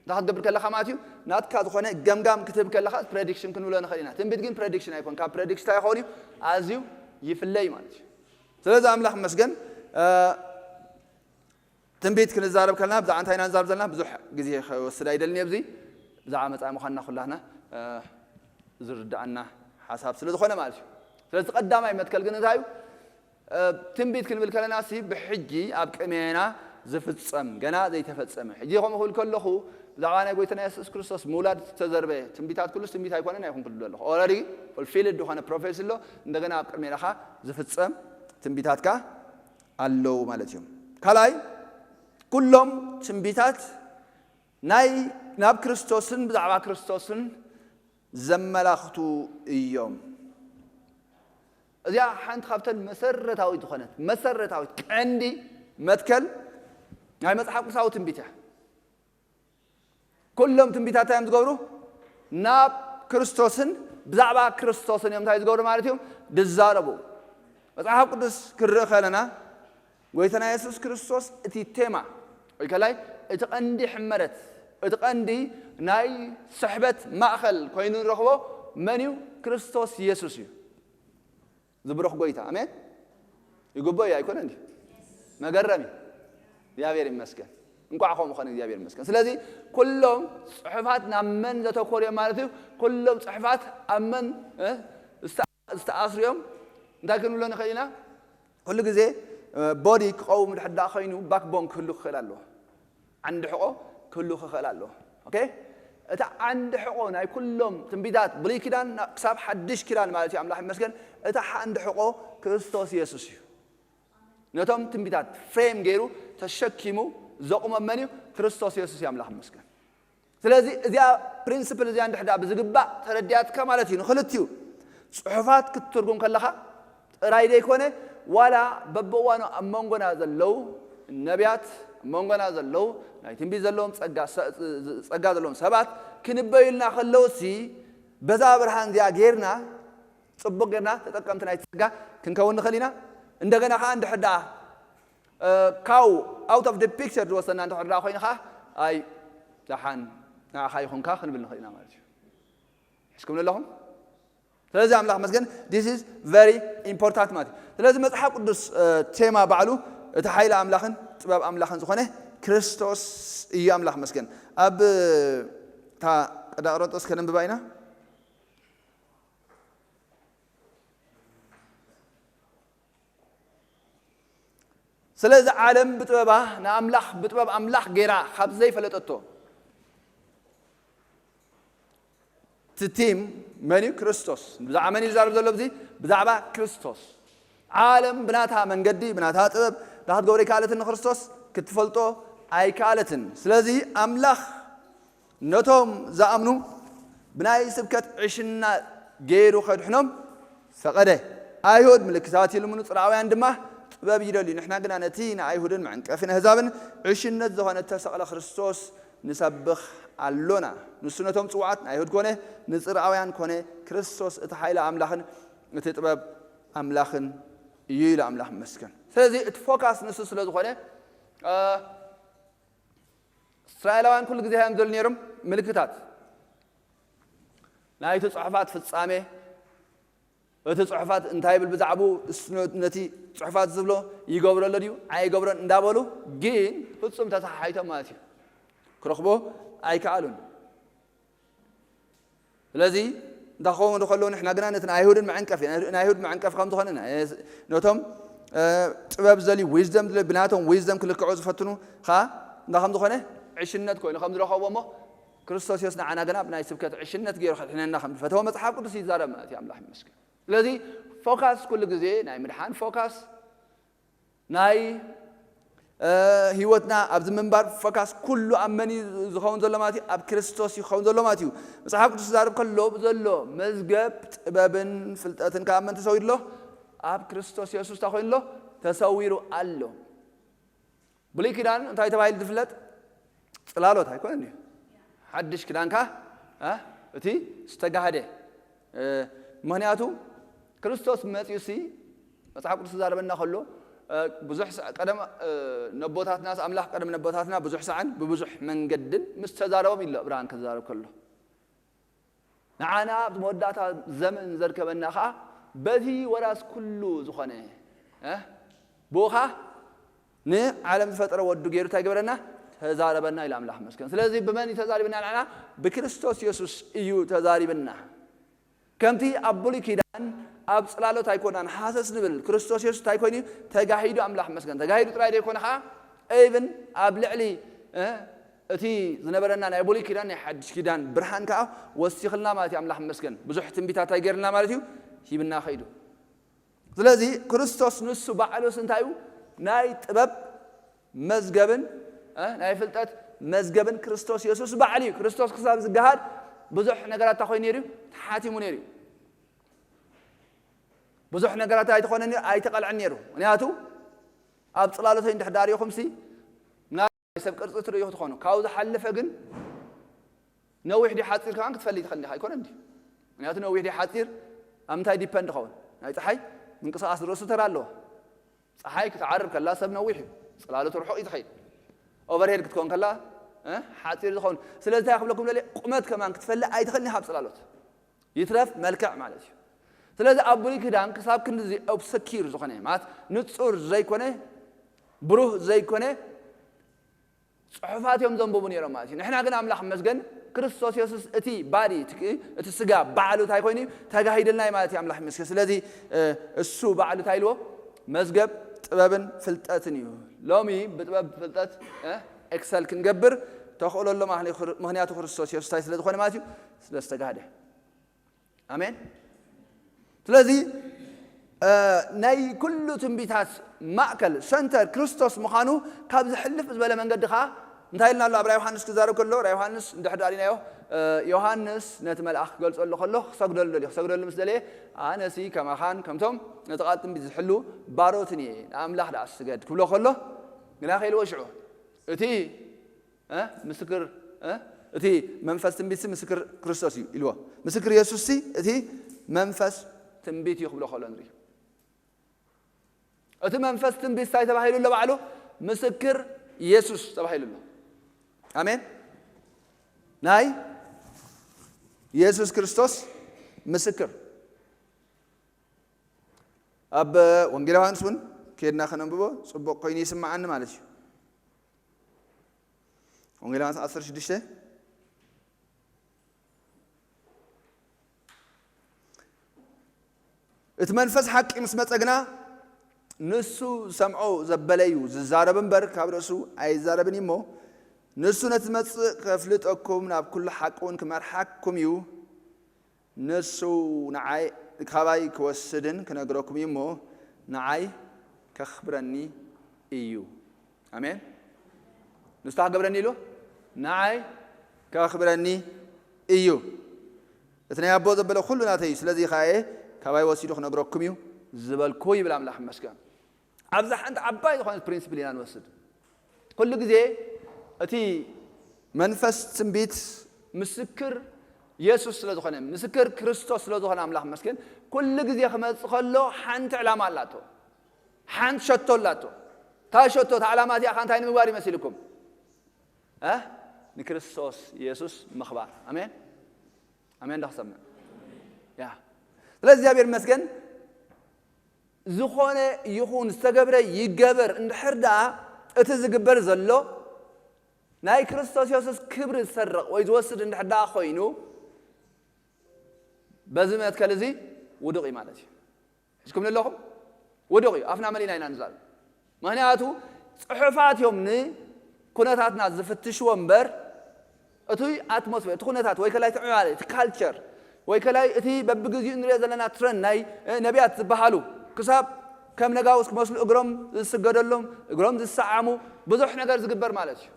እንታይ ክትገብር ከለኻ ማለት እዩ፣ ናትካ ዝኾነ ገምጋም ክትህብ ከለኻ ፕሬዲክሽን ክንብሎ ንኽእል ኢና። ትንቢት ግን ፕሬዲክሽን ኣይኮን። ካብ ፕሬዲክሽን እንታይ ይኸውን እዩ? ኣዝዩ ይፍለይ ማለት እዩ። ስለዚ ኣምላኽ ይመስገን። እ፣ ትንቢት ክንዛረብ ከለና ብዛዕባ እንታይ ኢና ንዛረብ ዘለና? ብዙሕ ግዜ ክወስድ ኣይደልን እየ። ኣብዚ ብዛዕባ መጻኢ ምዃንና ኩላህና፣ እ፣ ዝርድኣና ሓሳብ ስለ ዝኾነ ማለት እዩ። ስለዚ ቀዳማይ መትከል ግን እንታይ እዩ? እ፣ ትንቢት ክንብል ከለና ሲ ብሕጂ ኣብ ቅድሜና ዝፍጸም፣ ገና ዘይተፈጸመ። ሕጂ ከምኡ ክብል ከለኹ ብዛዕባ ናይ ጎይታና የሱስ ክርስቶስ ምውላድ ዝተዘርበ ትንቢታት ኩሉስ ትንቢት ኣይኮነን ኣይኹን ክብል ዘለኹ። ኦልሬዲ ፉልፊልድ ዝኾነ ፕሮፌሲ ኣሎ። እንደገና ኣብ ቅድሜና ኸኣ ዝፍጸም ትንቢታት ከኣ ኣለዉ ማለት እዩ። ካልኣይ፣ ኩሎም ትንቢታት ናይ፣ ናብ ክርስቶስን ብዛዕባ ክርስቶስን ዘመላኽቱ እዮም። እዚኣ ሓንቲ ካብተን መሰረታዊት ዝኾነት፣ መሰረታዊት ቀንዲ መትከል ናይ መጽሓፍ ቅዱሳዊ ትንቢት እያ። ኩሎም ትንቢታት እንታይ እዮም ዝገብሩ? ናብ ክርስቶስን ብዛዕባ ክርስቶስን እዮም እንታይ ዝገብሩ ማለት እዮም? ዝዛረቡ። መጽሓፍ ቅዱስ ክንርኢ ከለና፣ ጎይታና የሱስ ክርስቶስ እቲ ቴማ ወይ ከላይ እቲ ቀንዲ ሕመረት፣ እቲ ቀንዲ ናይ ስሕበት ማእከል ኮይኑ ንረኽቦ መን እዩ? ክርስቶስ የሱስ እዩ። ዝብሩኽ ጎይታ። ኣሜን። ይግበኦ እዩ ኣይኮነን ድዩ? መገረሚ። እግዚኣብሔር ይመስገን። እንቋዕ ከምኡ ኾነ፣ እግዚኣብሔር ይመስገን። ስለዚ ኩሎም ጽሑፋት ናብ መን ዘተኮሩ እዮም ማለት እዩ? ኩሎም ጽሑፋት ኣብ መን፣ እ፣ ዝተ-፣ ዝተኣስሩ እዮም? እንታይ ክንብሎ ንኽእል ኢና? ኩሉ ግዜ፣ እ፣ ቦዲ ክቐውም ድሕር ደኣ ኾይኑ ባክቦን ክህሉ ክኽእል ኣለዎ። ዓንዲ ሕቖ ክህሉ ክኽእል ኣለዎ። ኦኬ? እታ ዓንዲ ሕቖ ናይ ኩሎም ትንቢታት ብሉይ ኪዳን ና-፣ ክሳብ ሓድሽ ኪዳን ማለት እዩ፣ ኣምላኽ ይመስገን፣ እታ ዓንዲ ሕቖ ክርስቶስ የሱስ እዩ። ነቶም ትንቢታት ፍሬም ገይሩ ተሸኪሙ ዘቑሞም መን እዩ? ክርስቶስ የሱስ እዩ፣ ኣምላኽ ይመስገን። ስለዚ እዚኣ ፕሪንስፕል እዚኣ እንድሕር ደኣ ብዝግባእ ተረዲኣትካ ማለት እዩ፣ ንኽልቲኡ ጽሑፋት ክትትርጉም ከለኻ ጥራይ ዘይኮነ፣ ዋላ በብእዋኑ ኣብ መንጎና ዘለዉ ነቢያት፣ ኣብ መንጎና ዘለዉ ናይ ትንቢት ዘለዎም ጸጋ፣ ሰ-፣ ጸጋ ዘለዎም ሰባት ክንበዩልና ከለዉሲ፣ በዛ ብርሃን እዚኣ ጌርና፣ ጽቡቕ ጌርና ተጠቀምቲ ናይ ጸጋ ክንከውን ንኽእል ኢና። እንደገና ኸኣ እንድሕር ደኣ፣ እ፣ ካው፣ ኣውት ኦፍ ደ ፒክቸር ዝወሰና እንድሕር ደኣ ኮይኑ ኸኣ፣ ኣይ፣ ደሓን ንዓኻ ይኹንካ ክንብል ንኽእል ኢና ማለት እዩ። ሕስኩም ኣለኹም? ስለዚ ኣምላኽ መስገን፣ this is very important ማለት እዩ። ስለዚ መጽሓፍ ቅዱስ፣ እ፣ ቴማ ባዕሉ እቲ ሓይሊ ኣምላኽን ጥበብ ኣምላኽን ዝኾነ ክርስቶስ እዩ። ኣምላኽ መስገን። ኣብ እታ ቀዳም ቆሮንጦስ ከነንብባ ኢና። ስለዚ ዓለም ብጥበባ ንኣምላኽ ብጥበብ ኣምላኽ ጌራ ካብ ዘይፈለጠቶ፣ እቲ ቲም መን እዩ? ክርስቶስ። ብዛዕባ መን እዩ ዝዛረብ ዘሎ ኣብዚ? ብዛዕባ ክርስቶስ። ዓለም ብናታ መንገዲ፣ ብናታ ጥበብ፣ እንታይ ክትገብሮ ኣይከኣለትን? ንክርስቶስ ክትፈልጦ ኣይከኣለትን። ስለዚ ኣምላኽ ነቶም ዝኣምኑ ብናይ ስብከት ዕሽነት ገይሩ ከድሕኖም ፈቐደ። ኣይሁድ ምልክታት ይልምኑ፣ ጽርኣውያን ድማ ጥበብ ይደልዩ። ንሕና ግና ነቲ ንኣይሁድን መዕንቀፊ ንኣህዛብን ዕሽነት ዝኾነ እተሰቕለ ክርስቶስ ንሰብኽ ኣሎና። ንሱ ነቶም ጽዋዓት ንኣይሁድ ኮነ፣ ንጽርኣውያን ኮነ፣ ክርስቶስ እቲ ሓይሊ ኣምላኽን እቲ ጥበብ ኣምላኽን እዩ ኢሉ፣ ኣምላኽ ይመስገን። ስለዚ እቲ ፎካስ ንሱ ስለ ዝኾነ፣ እ፣ እስራኤላውያን ኩሉ ግዜ እዮም ዝደልዩ ነይሮም ምልክታት። ናይቲ ጽሑፋት ፍጻሜ፣ እቲ ጽሑፋት እንታይ ይብል ብዛዕባኡ፣ እሱ ነ-፣ ነቲ ጽሑፋት ዝብሎ ይገብረሎ ድዩ ኣይገብሮን እንዳበሉ፣ ግን ፍጹም ተሰሓሒቶም ማለት እዩ። ክረኽቦ ኣይከኣሉን። ስለዚ እንታይ ክኸውን ከሎ ንሕና ግና ነቲ ናይ ኣይሁድን መዐንቀፊ፣ ናይ ኣይሁድ መዐንቀፊ ከም ዝኾነ፣ ናይ ነቶም፣ እ፣ ጥበብ ዝደልዩ፣ ዊዝደም ዝደልዩ፣ ብናቶም ዊዝደም ክልክዑ ዝፈትኑ ኸዓ እንታይ ከም ዝኾነ ዕሽነት ኮይኑ ከም ዝረኸቦ እሞ ክርስቶስ የሱስ ንዓና ግና ብናይ ስብከት ዕሽነት ገይሩ ከድሕነና ከም ዝፈተወ መጽሓፍ ቅዱስ ይዛረብ ማለት እዩ። ኣምላኽ ይመስገን። ስለዚ ፎካስ ኩሉ ግዜ ናይ ምድሓን ፎካስ ናይ፣ እ፣ ህይወትና ኣብዚ ምንባር ፎካስ ኩሉ ኣብ መን እዩ ዝኸውን ዘሎ ማለት እዩ? ኣብ ክርስቶስ እዩ ክኸውን ዘሎ ማለት እዩ። መጽሓፍ ቅዱስ ዝዛረብ ከሎ ብዘሎ መዝገብ ጥበብን ፍልጠትን ካብ መን ተሰዊሩ ኣሎ? ኣብ ክርስቶስ የሱስ እንታይ ኮይኑ ኣሎ? ተሰዊሩ ኣሎ። ብሉይ ኪዳን እንታይ ተባሂሉ ዝፍለጥ? ጽላሎት ኣይኮነን ድዩ? ሓድሽ ክዳንካ፣ እ፣ እቲ ዝተጋህደ፣ እ፣ ምኽንያቱ ክርስቶስ መጺኡሲ መጽሓፍ ቅዱስ ዝዛረበና ከሎ፣ እ፣ ብዙሕ ሰ-፣ ቀደም፣ እ፣ ነቦታትናስ ኣምላኽ ቀደም ነቦታትና ብዙሕ ሰዓን ብብዙሕ መንገድን ምስ ተዛረቦም ኢሎ ዕብራን ክዛረብ ከሎ። ንዓና ኣብዚ መወዳእታ ዘመን ዘርከበና ኸዓ በቲ ወራስ ኩሉ ዝኾነ፣ እ፣ ብኡ ኸዓ ንዓለም ዝፈጠረ ወዱ ገይሩ እንታይ ገበረና? ተዛረበና ኢሉ ኣምላኽ መስገን። ስለዚ ብመን እዩ ተዛሪብና ንዓና? ብክርስቶስ የሱስ እዩ ተዛሪብና። ከምቲ ኣብ ብሉይ ኪዳን ኣብ ጽላሎት ኣይኮናን ሃሰስ ንብል፣ ክርስቶስ የሱስ እንታይ ኮይኑ እዩ? ተጋሂዱ፣ ኣምላኽ መስገን። ተጋሂዱ ጥራይ ዘይኮነ ኸዓ፣ even ኣብ ልዕሊ፣ እ፣ እቲ ዝነበረና ናይ ብሉይ ኪዳን ናይ ሓድሽ ኪዳን ብርሃን ከኣ ወሲኽልና ማለት እዩ። ኣምላኽ ይመስገን። ብዙሕ ትንቢታት እንታይ ገይርልና ማለት እዩ? ሂብና ኸይዱ። ስለዚ ክርስቶስ ንሱ ባዕሉስ እንታይ እዩ? ናይ ጥበብ መዝገብን፣ እ፣ ናይ ፍልጠት መዝገብን ክርስቶስ የሱስ ባዕሉ እዩ። ክርስቶስ ክሳብ ዝገሃድ ብዙሕ ነገራት እንታይ ኮይኑ ነይሩ እዩ? ተሓቲሙ ነይሩ እዩ። ብዙሕ ነገራት ኣይተኾነን ነይሩ፣ ኣይተቐልዐን ነይሩ። ምኽንያቱ ኣብ ጽላሎተይ እንድሕር ዳሪኹምሲ ናይ ሰብ ቅርጺ ትርእዩ ክትኾኑ። ካብኡ ዝሓለፈ ግን ነዊሕ ድዩ ሓጺር ከማን ክትፈልይ ትኽእል ኢኻ፣ ኣይኮነን ድዩ? ምኽንያቱ ነዊሕ ድዩ ሓጺር ኣብ ምንታይ ዲፐንድ ይኸውን? ናይ ጸሓይ ምንቅስቓስ ርእሱ ተራ ኣለዎ። ጸሓይ ክትዓርብ ከላ ሰብ ነዊሕ እዩ፣ ጽላሎት ርሑቕ እዩ ትኸይድ። ኦቨርሄድ ክትኮን ከላ፣ እ፣ ሓጺር ዝኸውን። ስለዚ እንታይ ክብለኩም ደልየ? ቁመት ከማን ክትፈልይ ኣይትኽእልን ኢኻ ኣብ ጽላሎት። ይትረፍ መልክዕ ማለት እዩ። ስለዚ ኣብ ብሉይ ኪዳን ክሳብ ክንድዚ ኦብሰኪር ዝኾነ፣ ማለት ንጹር ዘይኮነ፣ ብሩህ ዘይኮነ ጽሑፋት እዮም ዘንብቡ ነይሮም ማለት እዩ። ንሕና ግን ኣምላኽ ይመስገን ክርስቶስ የሱስ እቲ ባዲ፣ እቲ፣ እቲ ስጋ ባዕሉ እንታይ ኮይኑ እዩ? ተጋሂድልና እዩ ማለት እዩ። ኣምላኽ ይመስገን። ስለዚ፣ እ፣ እሱ ባዕሉ እንታይ ኢልዎ? መዝገብ ጥበብን ፍልጠትን እዩ። ሎሚ ብጥበብ ፍልጠት፣ እ፣ ኤክሰል ክንገብር ተኽእሎ ኣሎ ማለት እዩ። ምኽንያቱ ክርስቶስ የሱስ እንታይ ስለ ዝኾነ ማለት እዩ? ስለ ዝተጋህደ። ኣሜን። ስለዚ፣ እ፣ ናይ ኩሉ ትንቢታት ማእከል፣ ሰንተር፣ ክርስቶስ ምዃኑ ካብ ዝሕልፍ ዝበለ መንገዲ ኸዓ እንታይ ኢልና ኣሎ? ኣብ ራእይ ዮሃንስ ክዛረብ ከሎ፣ ራእይ ዮሃንስ እንድሕር ዳሪናዮ፣ እ፣ ዮሃንስ ነቲ መልኣኽ ክገልጸሉ ከሎ ክሰግደሉ ደልዩ። ክሰግደሉ ምስ ደለየ፣ "ኣነሲ ከማኻን ከምቶም ነቲ ቃል ትንቢት ዝሕሉ ባሮትን እየ፣ ንኣምላኽ ደኣ ስገድ" ክብሎ ከሎ፣ ግና ከኢልዎ ሽዑ፣ እቲ እ? ምስክር፣ እ? እቲ መንፈስ ትንቢትሲ ምስክር ክርስቶስ እዩ ኢልዎ። ምስክር የሱስሲ እቲ መንፈስ ትንቢት እዩ ክብሎ ከሎ ንርኢ። እቲ መንፈስ ትንቢት እንታይ ተባሂሉ ኣሎ? ባዕሉ ምስክር የሱስ ተባሂሉ ኣሎ። ኣሜን። ናይ የሱስ ክርስቶስ ምስክር። ኣብ ወንጌል ዮሃንስ እውን ከድና ከነንብቦ ጽቡቕ ኮይኑ ይስምዓኒ ማለት እዩ። ወንጌል ዮሃንስ ዓሰርተ ሽዱሽተ፣ እቲ መንፈስ ሓቂ ምስ መጸ ግና ንሱ ዝሰምዖ ዘበለ እዩ ዝዛረብ እምበር ካብ ርእሱ ኣይዛረብን እዩ እሞ፣ ንሱ ነቲ ዝመጽእ ከፍልጠኩም ናብ ኩሉ ሓቂ እውን ክመርሓኩም እዩ። ንሱ ንዓይ፣ ካባይ ክወስድን ክነግረኩም እዩ እሞ፣ ንዓይ ከኽብረኒ እዩ። ኣሜን። ንሱ እንታይ ክገብረኒ ኢሉ? ንዓይ ከኽብረኒ እዩ። እቲ ናይ ኣቦ ዘበለ ኩሉ ናተይ እዩ። ስለዚ ኸኣ እየ ካባይ ወሲዱ ክነግረኩም እዩ ዝበልኩ ይብል ኣምላኽ ይመስገን። ኣብዛ ሓንቲ ዓባይ ዝኾነት ፕሪንስፕል ኢና ንወስድ። ኩሉ ግዜ እቲ መንፈስ ትንቢት ምስክር የሱስ ስለ ዝኾነ፣ ምስክር ክርስቶስ ስለ ዝኾነ ኣምላኽ መስገን፣ ኩሉ ግዜ ክመጽእ ከሎ ሓንቲ ዕላማ ኣላቶ። ሓንቲ ሸቶ ኣላቶ። እታ ሸቶ፣ እታ ዕላማ እዚኣ ኸኣ እንታይ ንምግባር ይመስልኩም? እ? ንክርስቶስ የሱስ ምኽባር። ኣሜን? ኣሜን ዶ ክሰምዕ? ያ። ስለዚ እግዚኣብሔር ይመስገን፣ ዝኾነ ይኹን ዝተገብረ ይገበር እንድሕር ደኣ እቲ ዝግበር ዘሎ ናይ ክርስቶስ የሱስ ክብሪ ዝሰርቕ ወይ ዝወስድ እንድሕር ደኣ ኮይኑ፣ በዚ መትከል እዚ ውዱቕ እዩ ማለት እዩ። ሒዝኩም ኣለኹም? ውዱቕ እዩ። ኣፍና መሊእና ኢና ንዛረብ። ምኽንያቱ ጽሑፋት እዮም ንኩነታትና ዝፍትሽዎ እምበር፣ እቲ ኣትሞስፌር፣ እቲ ኩነታት ወይ ከላይ እቲ ዕማለ፣ እቲ ካልቸር ወይ ከላይ እቲ በብግዚኡ ንሪኦ ዘለና ትረንድ ናይ ነቢያት ዝበሃሉ ክሳብ ከም ነጋውስ ክመስሉ እግሮም ዝስገደሎም፣ እግሮም ዝሰዓሙ፣ ብዙሕ ነገር ዝግበር ማለት እዩ።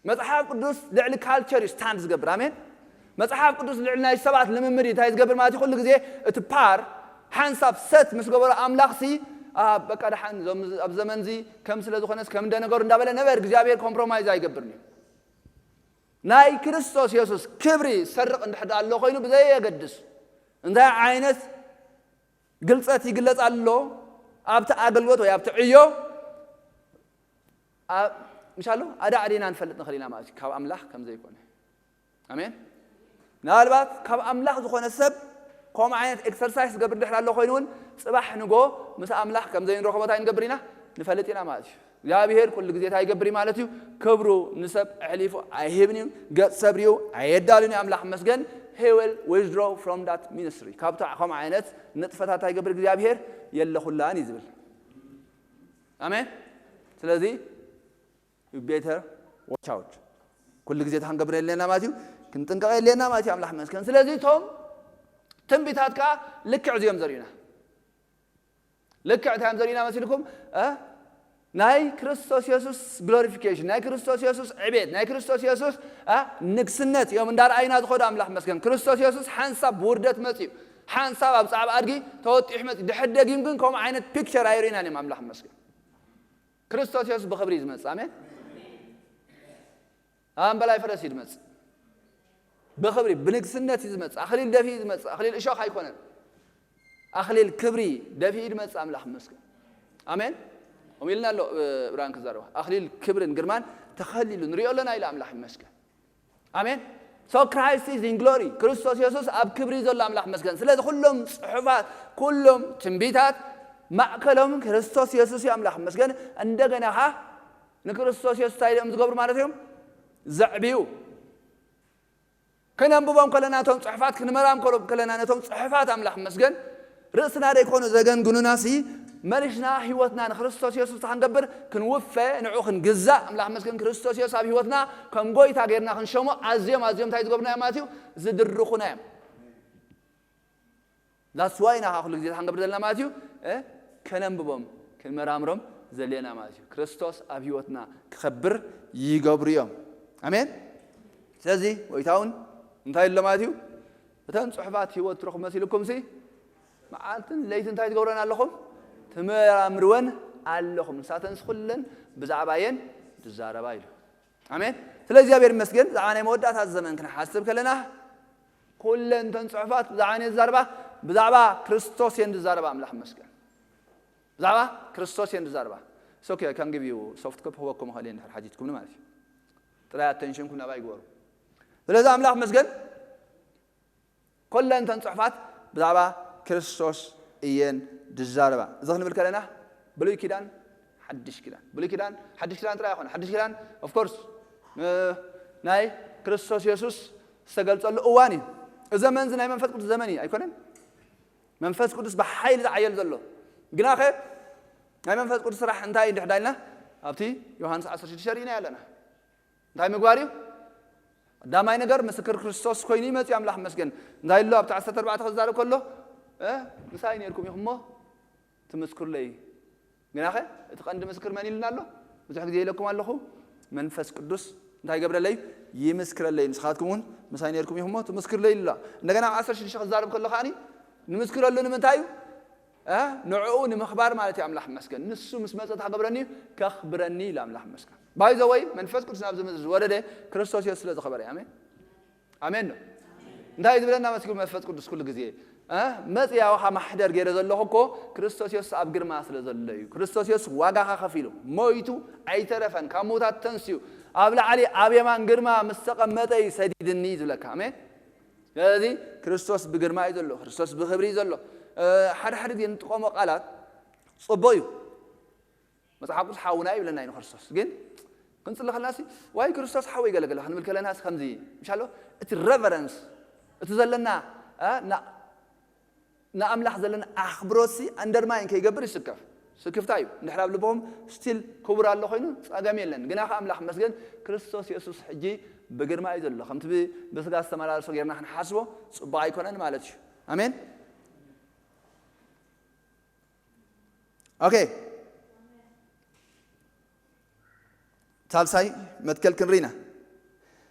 መጽሓፍ ቅዱስ ልዕሊ ካልቸር እዩ ስታንድ ዝገብር። ኣሜን። መጽሓፍ ቅዱስ ልዕሊ ናይ ሰባት ልምምድ እዩ እንታይ ዝገብር ማለት እዩ። ኩሉ ግዜ እቲ ፓር ሓንሳብ ሰት ምስ ገበሮ ኣምላኽ ሲ በቃ ደሓን እዞም ኣብ ዘመን እዚ ከም ስለ ዝኾነስ ከም እንደነገሩ እንዳበለ ነበር እግዚኣብሔር ኮምፕሮማይዝ ኣይገብርን እዩ። ናይ ክርስቶስ የሱስ ክብሪ ሰርቕ እንድሕር ኣሎ ኮይኑ ብዘየገድስ እንታይ ዓይነት ግልጸት ይግለጽ ኣሎ ኣብቲ ኣገልግሎት ወይ ኣብቲ ዕዮ ምሻሎ ኣዳዕዲና ንፈልጥ ንኽእል ኢና ማለት እዩ ካብ ኣምላኽ ከም ዘይኮነ። ኣሜን። ምናልባት ካብ ኣምላኽ ዝኾነ ሰብ ከምኡ ዓይነት ኤክሰርሳይስ ዝገብር ድሕር ኣሎ ኮይኑ እውን ጽባሕ ንጎ ምስ ኣምላኽ ከም ዘይንረኸቦ እንታይ ንገብር ኢና ንፈልጥ ኢና ማለት እዩ። እግዚኣብሔር ኩሉ ግዜ እንታይ ይገብር እዩ ማለት እዩ? ክብሩ ንሰብ ኣሕሊፉ ኣይህብን እዩ። ገጽ ሰብ ሪኡ ኣየዳልን እዩ። ኣምላኽ መስገን። He will withdraw from that ministry። ካብቶ ከምኡ ዓይነት ንጥፈታት እንታይ ይገብር እግዚኣብሔር? የለኹላን እዩ ዝብል። ኣሜን። ስለዚ you better watch out። ኩሉ ግዜ እታ ክንገብር የለና ማለት እዩ። ክንጥንቀቕ የለና ማለት እዩ። ኣምላኽ መስገን። ስለዚ እቶም ትንቢታት ከዓ ልክዕ እዚኦም ዘርእዩና። ልክዕ እንታይ እዮም ዘርእዩና መሲልኩም? እ? ናይ ክርስቶስ የሱስ ግሎሪፊኬሽን፣ ናይ ክርስቶስ የሱስ ዕቤት፣ ናይ ክርስቶስ የሱስ እ? ንግስነት እዮም እንዳርኣዩና ዝኸዱ። ኣምላኽ መስገን። ክርስቶስ የሱስ ሓንሳብ ብውርደት መፅዩ፣ ሓንሳብ ኣብ ፃዕብ ኣድጊ ተወጢሑ መፅዩ። ድሕር ደጊም ግን ከምኡ ዓይነት ፒክቸር ኣይርእዩናን እዮም። ኣምላኽ መስገን። ክርስቶስ የሱስ ብኽብሪ እዩ ዝመጽእ። ኣሜን። ኣብ ኣምበላይ ፈረስ እዩ ዝመጽእ። ብኽብሪ፣ ብንግስነት እዩ ዝመጽእ። ኣኽሊል ደፊኡ እዩ ዝመጽእ። ኣኽሊል እሾኽ ኣይኮነን። ኣኽሊል ክብሪ ደፊኡ እዩ ዝመጽእ። ኣምላኽ ይመስገን። ኣሜን። ከምኡ ኢልና ኣሎ፣ እ፣ ዕብራን ክዛረባ። ኣኽሊል ክብርን ግርማን ተኸሊሉ ንሪኦ ኣለና ኢሉ ኣምላኽ ይመስገን። ኣሜን። So Christ is in glory። ክርስቶስ የሱስ ኣብ ክብሪ ዘሎ ኣምላኽ መስገን። ስለዚ ኩሎም ጽሑፋት፣ ኩሎም ትንቢታት ማእከሎም ክርስቶስ የሱስ እዩ ኣምላኽ መስገን። እንደገና ኸዓ ንክርስቶስ የሱስ እንታይ እዮም ዝገብሩ ማለት እዮም? ዘዕብዩ። ከነንብቦም ከለና፣ ነቶም ጽሑፋት ክንመራም ከሎ-፣ ከለና፣ ነቶም ጽሑፋት ኣምላኽ መስገን ርእስና ደይኮኑ ዘገንግኑና ሲ፣ መሊስና ህይወትና ንክርስቶስ የሱስ ክንገብር ክንውፈ፣ ንዑ ክንግዛእ፣ ኣምላኽ መስገን ክርስቶስ የሱስ ኣብ ህይወትና ከም ጎይታ ጌርና ክንሸሞ ኣዝዮም፣ ኣዝዮም እንታይ ዝገብሩና እዮም ማለት እዩ? ዝድርኹና እዮም። That's why ኢና ኩሉ ግዜ ክንገብር ዘለና ማለት እዩ። እ? ከነንብቦም፣ ክንመራምሮም ዘድልየና ማለት እዩ። ክርስቶስ ኣብ ህይወትና ክኸብር ይገብሩ እዮም። ኣሜን። ስለዚ ጎይታ እውን እንታይ ኣሎ ማለት እዩ? እተን ጽሑፋት ህይወት ትረኽቡ መሲልኩም ሲ፣ መዓልትን ለይትን እንታይ ትገብረን ኣለኹም? ትመራምርወን ኣለኹም። ንሳተንስ ኩለን ብዛዕባ እየን ዝዛረባ ኢሉ። ኣሜን። ስለ እግዚኣብሔር ይመስገን፣ ብዛዕባ ናይ መወዳእታ ዘመን ክንሓስብ ከለና፣ ኩለን እተን ጽሑፋት ብዛዕባ እየን ዝዛረባ፣ ብዛዕባ ክርስቶስ እየን ዝዛረባ። ኣምላኽ ይመስገን። ብዛዕባ ክርስቶስ እየን ዝዛረባ። It's okay, I can give you soft copy ክህበኩም እኽእል እየ፣ እንድሕር ሓቲትኩምኒ ማለት እዩ። ጥራይ ኣቴንሽንኩም ናባይ ግበሩ። ስለዚ ኣምላኽ ይመስገን፣ ኩለን እተን ጽሑፋት ብዛዕባ ክርስቶስ እየን ዝዛረባ። እዚ ክንብል ከለና ብሉይ ኪዳን፣ ሓድሽ ኪዳን፣ ብሉይ ኪዳን፣ ሓድሽ ኪዳን ጥራይ ኣይኮነ። ሓድሽ ኪዳን of course፣ እ፣ ናይ ክርስቶስ የሱስ ዝተገልጸሉ እዋን እዩ። እዚ ዘመን እዚ ናይ መንፈስ ቅዱስ ዘመን እዩ ኣይኮነን? መንፈስ ቅዱስ ብሓይሊ ዝዓየል ዘሎ። ግናኸ ናይ መንፈስ ቅዱስ ስራሕ እንታይ እዩ እንድሕር ዳልና ኣብቲ ዮሃንስ ዓሰርተ ሽዱሽተ ርኢና ኣለና። እንታይ ምግባር እዩ? ቀዳማይ ነገር ምስክር ክርስቶስ ኮይኑ ይመጽእ ኣምላኽ ይመስገን። እንታይ ኣሎ ኣብቲ ዓሰርተ ኣርባዕተ ክዛረብ ከሎ፣ እ፣ ምሳይ ነርኩም ኢኹም እሞ ትምስክሩለይ። ግናኸ እቲ ቀንዲ ምስክር መን ኢሉና ኣሎ? ብዙሕ ግዜ ኢለኩም ኣለኹ፣ መንፈስ ቅዱስ እንታይ ይገብረለይ? ይምስክረለይ። ንስኻትኩም እውን ምሳይ ነርኩም ኢኹም እሞ ትምስክሩለይ ኢሉ ኣሎ። እንደገና ዓሰርተ ሽዱሽተ ክዛረብ ከሎ ከዓኒ ንምስክረሉ ንምንታይ እዩ? እ? ንዕኡ ንምኽባር ማለት እዩ። ኣምላኽ ይመስገን። ንሱ ምስ መጸ እንታይ ክገብረኒ እዩ? ከኽብረኒ ኢሉ ኣምላኽ ይመስገን። By the way፣ መንፈስ ቅዱስ ናብዚ ምድሪ ዝወረደ ክርስቶስ የሱስ ስለ ዝኸበረ እዩ። ኣሜን። ኣሜን ዶ? እንታይ ዝብለና መሲሉ መንፈስ ቅዱስ ኩሉ ግዜ? እ? መጽ ያውኻ ማሕደር ገይረ ዘለኹ እኮ ክርስቶስ የሱስ ኣብ ግርማ ስለ ዘሎ እዩ። ክርስቶስ የሱስ ዋጋኻ ከፊሉ፣ ሞይቱ፣ ኣይተረፈን፣ ካብ ምዉታት ተንስዩ፣ ኣብ ላዕሊ ኣብ የማን ግርማ ምስ ተቐመጠ እዩ ሰዲድኒ ዝብለካ። ኣሜን። ስለዚ ክርስቶስ ብግርማ እዩ ዘሎ፣ ክርስቶስ ብኽብሪ እዩ ዘሎ። እ፣ ሓደ ሓደ ግዜ እንጥቀሞ ቃላት ጽቡቕ እዩ። መጽሓፍ ቅዱስ ሓውና እዩ ይብለና እዩ ንክርስቶስ። ግን ክንጽሊ ከለናሲ ዋይ ክርስቶስ ሓወይ ገለገለ ክንብል ከለናስ ከምዚ ምሻሎ እቲ reverence እቲ ዘለና ንኣምላኽ ዘለና ኣኽብሮትሲ undermine ከይገብር ይስከፍ። ስክፍታ እዩ። እንድሕር ኣብ ልቦም still ክቡር ኣሎ ኮይኑ ጸገም የለን። ግና ከ ኣምላኽ መስገን ክርስቶስ የሱስ ሕጂ ብግርማ እዩ ዘሎ። ከምቲ ብስጋ ዝተመላለሶ ጌርና ክንሓስቦ ጽቡቕ ኣይኮነን ማለት እዩ። ኣሜን። ኦኬ። ሳልሳይ መትከል ክንርኢና።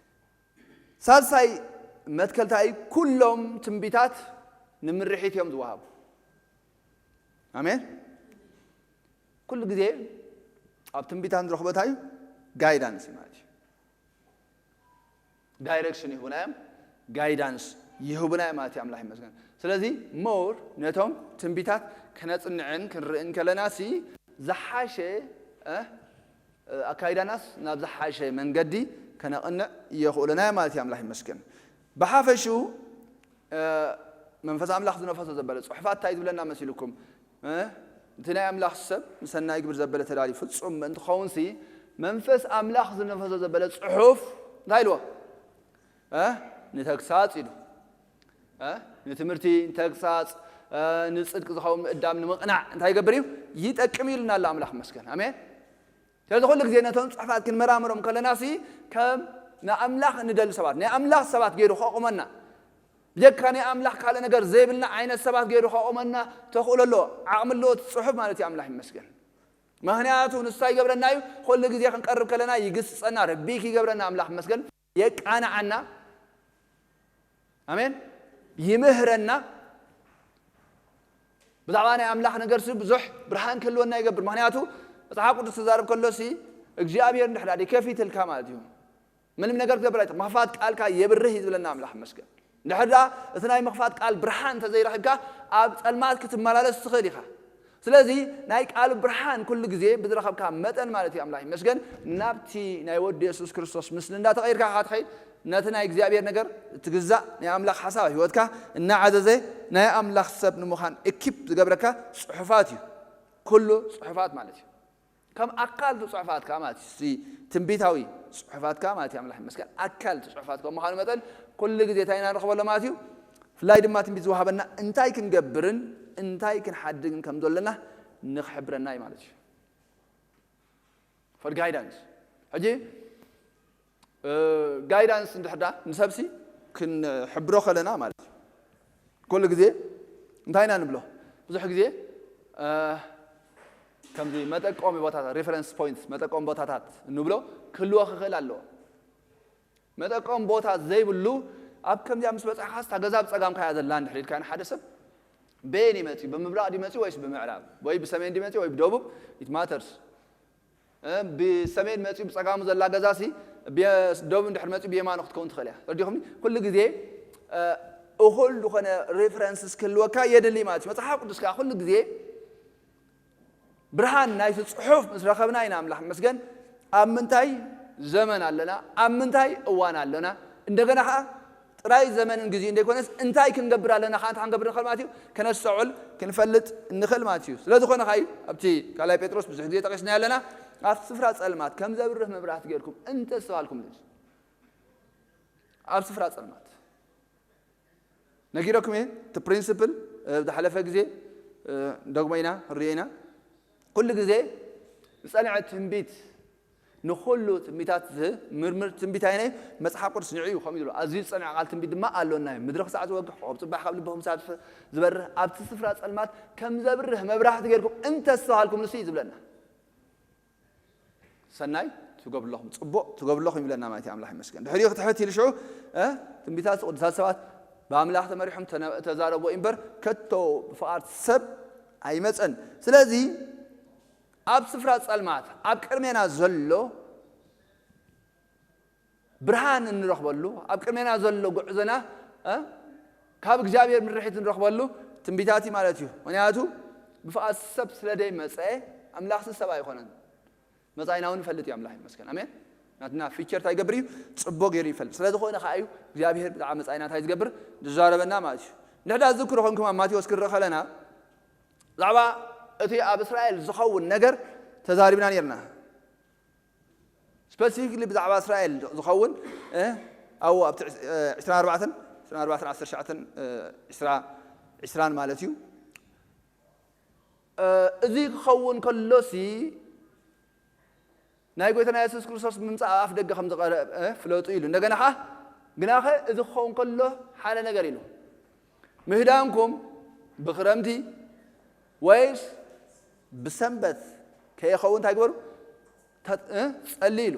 ሳልሳይ መትከልታይ ኩሎም ትንቢታት ንምርሒት እዮም ዝወሃቡ። ኣሜን። ኩሉ ግዜ ኣብ ትንቢታት ንረኽቦ እንታይ እዩ? Guidance ማለት እዩ። Direction ይህቡና እዮም። Guidance ይህቡና እዮም ማለት እዩ። ኣምላኽ ይመስገን። ስለዚ more ነቶም ትንቢታት ከነጽንዕን ክንርእን ከለና ሲ ዝሓሸ ኣካይዳናስ ናብ ዝሓሸ መንገዲ ከነቕንዕ የኽእሉና ማለት እዩ። ኣምላኽ ይመስገን። ብሓፈሽኡ መንፈስ ኣምላኽ ዝነፈሶ ዘበለ ጽሑፋት እንታይ ዝብለና መሲልኩም? እቲ ናይ ኣምላኽ ሰብ ንሰናይ ግብር ዘበለ ተዳልዩ ፍጹም ምእንቲ ክኸውን ሲ መንፈስ ኣምላኽ ዝነፈሶ ዘበለ ጽሑፍ እንታይ ኢልዎ? ንተግሳጽ ኢሉ። ንትምህርቲ፣ ንተግሳጽ፣ ንጽድቂ ዝኸውን ምእዳም ንምቕናዕ እንታይ ይገብር እዩ? ይጠቅም ኢሉና ኣሎ ኣምላኽ መስገን። ኣሜን። ስለዚ ኩሉ ግዜ ነቶም ጽሑፋት ክንመራምሮም ከለና ሲ ከም ንኣምላኽ እንደሊ ሰባት ናይ ኣምላኽ ሰባት ገይሩ ከቑመና ብጀካ ናይ ኣምላኽ ካልእ ነገር ዘይብልና ዓይነት ሰባት ገይሩ ከቑመና ተኽእሎ ኣለዎ፣ ዓቕሚ ኣለዎ እቲ ጽሑፍ ማለት እዩ። ኣምላኽ ይመስገን። ምኽንያቱ ንሳ ይገብረና እዩ። ኩሉ ግዜ ክንቀርብ ከለና ይግስጸና፣ ርቢክ ይገብረና ኣምላኽ ይመስገን፣ የቃንዓና። ኣሜን። ይምህረና። ብዛዕባ ናይ ኣምላኽ ነገር ሲ ብዙሕ ብርሃን ክህልወና ይገብር። ምኽንያቱ መጽሓፍ ቅዱስ ተዛረብ ከሎ ሲ እግዚኣብሔር እንድሕር ዳ ከፊትልካ ማለት እዩ። ምንም ነገር ክትገብር ኣይት ምኽፋት ቃልካ የብርህ እዩ ዝብለና ኣምላኽ መስገን። እንድሕር ዳ እቲ ናይ ምኽፋት ቃል ብርሃን እንተዘይረኺብካ ኣብ ጸልማት ክትመላለስ ትኽእል ኢኻ። ስለዚ ናይ ቃል ብርሃን ኩሉ ግዜ ብዝረኸብካ መጠን ማለት እዩ ኣምላኽ ይመስገን ናብቲ ናይ ወዲ የሱስ ክርስቶስ ምስሊ እንዳተቐይርካ ኢኻ ትኸይድ። ነቲ ናይ እግዚኣብሔር ነገር እትግዛእ ናይ ኣምላኽ ሓሳብ ህይወትካ እናዓዘዘ ናይ ኣምላኽ ሰብ ንምዃን እኪፕ ዝገብረካ ጽሑፋት እዩ። ኩሉ ጽሑፋት ማለት እዩ። ከም ኣካል እቲ ጽሑፋት ከኣ ማለት እዩ። ትንቢታዊ ጽሑፋት ከኣ ማለት እዩ ኣምላኽ ይመስገን ኣካል እቲ ጽሑፋት ከም ምዃኑ መጠን ኩሉ ግዜ እንታይ ኢና ንረኽበሎ ማለት እዩ። ብፍላይ ድማ ትንቢት ዝወሃበና እንታይ ክንገብርን እንታይ ክንሓድግን ከም ዘለና ንኽሕብረና እዩ ማለት እዩ። For guidance ሕጂ guidance እንድሕር ዳ ንሰብሲ ክንሕብሮ ከለና ማለት እዩ። ኩሉ ግዜ እንታይ ኢና ንብሎ? ብዙሕ ግዜ ከምዚ መጠቆሚ ቦታታት reference points መጠቆሚ ቦታታት እንብሎ ክህልዎ ክኽእል ኣለዎ። መጠቆሚ ቦታ ዘይብሉ ኣብ ከምዚኣ ምስ በጻሕካስ እታ ገዛ ብጸጋምካ እያ ዘላ እንድሕር ኢልካ ንሓደ ሰብ በየን ይመጽእ? ብምብራቕ ድዩ መጽእ ወይስ ብምዕራብ ወይ ብሰሜን ድዩ መጽእ ወይ ብደቡብ? It matters። ብሰሜን መፅኡ ብፀጋሙ ዘላ ገዛ ሲ ደቡብ እንድሕር መፅኡ ብየማኑ ክትከውን ትኽእል እያ። ተረዲኹም? ኩሉ ግዜ እኹል ዝኾነ ሬፈረንስ ክህልወካ የድሊ ማለት እዩ። መፅሓፍ ቅዱስ ከዓ ኩሉ ግዜ ብርሃን ናይቲ ፅሑፍ ምስ ረኸብና ኢና ኣምላኽ ይመስገን ኣብ ምንታይ ዘመን ኣለና፣ ኣብ ምንታይ እዋን ኣለና፣ እንደገና ከዓ ጥራይ ዘመንን ግዜን ዘይኮነስ እንታይ ክንገብር ኣለና ከዓ እንታይ ክንገብር ንኽእል ማለት እዩ ከነስተውዕል ክንፈልጥ ንኽእል ማለት እዩ። ስለ ዝኾነ ከዓ እዩ ኣብቲ ካልኣይ ጴጥሮስ ብዙሕ ግዜ ጠቂስና ኣለና ኣብ ስፍራ ፀልማት ከም ዘብርህ መብራህቲ ጌርኩም እንተስተዋልኩም ዝብል ኣብ ስፍራ ፀልማት ነጊረኩም እየ። እቲ ፕሪንስፕል ዝሓለፈ ግዜ ደግሞ ኢና ርዮ ኢና ኩሉ ግዜ ዝፀንዐ ትንቢት ንኹሉ ትንቢታት ዝምርምር ትንቢት ኣይነ መፅሓፍ ቅዱስ ንዕዩ ከምኡ ይብሎ ኣዝዩ ዝፀንዐ ቃል ትንቢት ድማ ኣሎና እዩ። ምድሪ ክሳዕ ዝወግሕ ኮኸብ ፅባሕ ካብ ልብኹም ሳትፍ ዝበርህ ኣብቲ ስፍራ ፀልማት ከም ዘብርህ መብራህቲ ጌርኩም እንተስተውሃልኩም ንሱ እዩ ዝብለና። ሰናይ ትገብርለኹም ፅቡቕ ትገብርለኹም ይብለና ማለት እዩ። ኣምላኽ ይመስገን። ድሕሪኡ ክትሕት ኢሉ ሽዑ ትንቢታት ቅዱሳት ሰባት ብኣምላኽ ተመሪሖም ተዛረብዎ እምበር ከቶ ብፍቓድ ሰብ ኣይመፀን። ስለዚ ኣብ ስፍራ ጸልማት ኣብ ቅድሜና ዘሎ ብርሃን እንረኽበሉ ኣብ ቅድሜና ዘሎ ጉዕዞና ካብ እግዚኣብሔር ምርሒት እንረኽበሉ ትንቢታት እዩ ማለት እዩ። ምክንያቱ ብፍቓድ ሰብ ስለ ደይ መፀ ኣምላኽሲ ሰብ ኣይኮነን። መፃኢና እውን ይፈልጥ እዩ ኣምላኽ ይመስገን። ኣሜን። ናትና ፊቸር እንታይ ይገብር እዩ? ፅቦ ገይሩ ይፈልጥ። ስለ ዝኾነ ከዓ እዩ እግዚኣብሔር ብዛዕባ መፃኢና እንታይ ዝገብር ዝዛረበና ማለት እዩ። ንሕዳ ዝክሮ ኮንኩም ኣብ ማቴዎስ ክንርኢ ከለና ብዛዕባ እቲ ኣብ እስራኤል ዝኸውን ነገር ተዛሪብና ነርና። ስፐሲፊክሊ ብዛዕባ እስራኤል ዝኸውን ኣብኡ ኣብቲ ዕስራን ኣርባዕተን ዕስራን ኣርባዕተን ዓሰርተ ትሽዓተን ዕስራን ማለት እዩ። እዚ ክኸውን ከሎሲ ናይ ጎይታና የሱስ ክርስቶስ ምምፃእ ኣብ ኣፍ ደገ ከም ዝቐረበ ፍለጡ ኢሉ። እንደገና ኸዓ ግናኸ እዚ ክኸውን ከሎ ሓደ ነገር ኢሉ፣ ምህዳንኩም ብክረምቲ ወይስ ብሰንበት ከይኸውን እንታይ ግበሩ? ጸልዩ ኢሉ።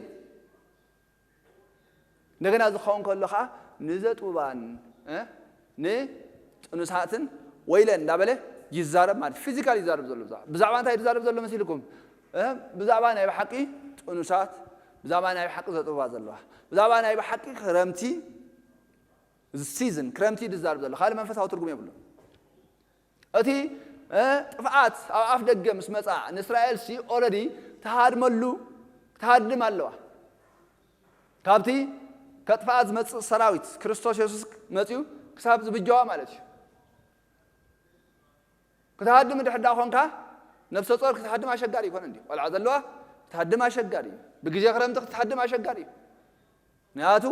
እንደገና ዝኸውን ከሎ ከዓ ንዘጥቡባን ንጥኑሳትን ወይለን እንዳበለ ይዛረብ ማለት ፊዚካል ይዛረብ ዘሎ። ብዛዕባ እንታይ ይዛረብ ዘሎ መሲልኩም? ብዛዕባ ናይ ብሓቂ ጥኑሳት፣ ብዛዕባ ናይ ብሓቂ ዘጥቡባ ዘለዋ፣ ብዛዕባ ናይ ብሓቂ ክረምቲ ሲዝን ክረምቲ ይዛረብ ዘሎ። ካልእ መንፈሳዊ ትርጉም የብሉ። እቲ ጥፍኣት ኣብ ኣፍ ደገ ምስ መፃ ንእስራኤል ሲ ኦረዲ ተሃድመሉ ክትሃድም ኣለዋ። ካብቲ ከጥፍኣት ዝመፅእ ሰራዊት ክርስቶስ የሱስ መፅኡ ክሳብ ዝብጀዋ ማለት እዩ። ክትሃድም እንድሕር ዳ ኮንካ ነብሰ ጾር ክትሃድም ኣሸጋሪ ይኮነ እንዲ ቆልዓ ዘለዋ ክትሃድም ኣሸጋሪ እዩ። ብግዜ ክረምቲ ክትሃድም ኣሸጋሪ እዩ። ምክንያቱ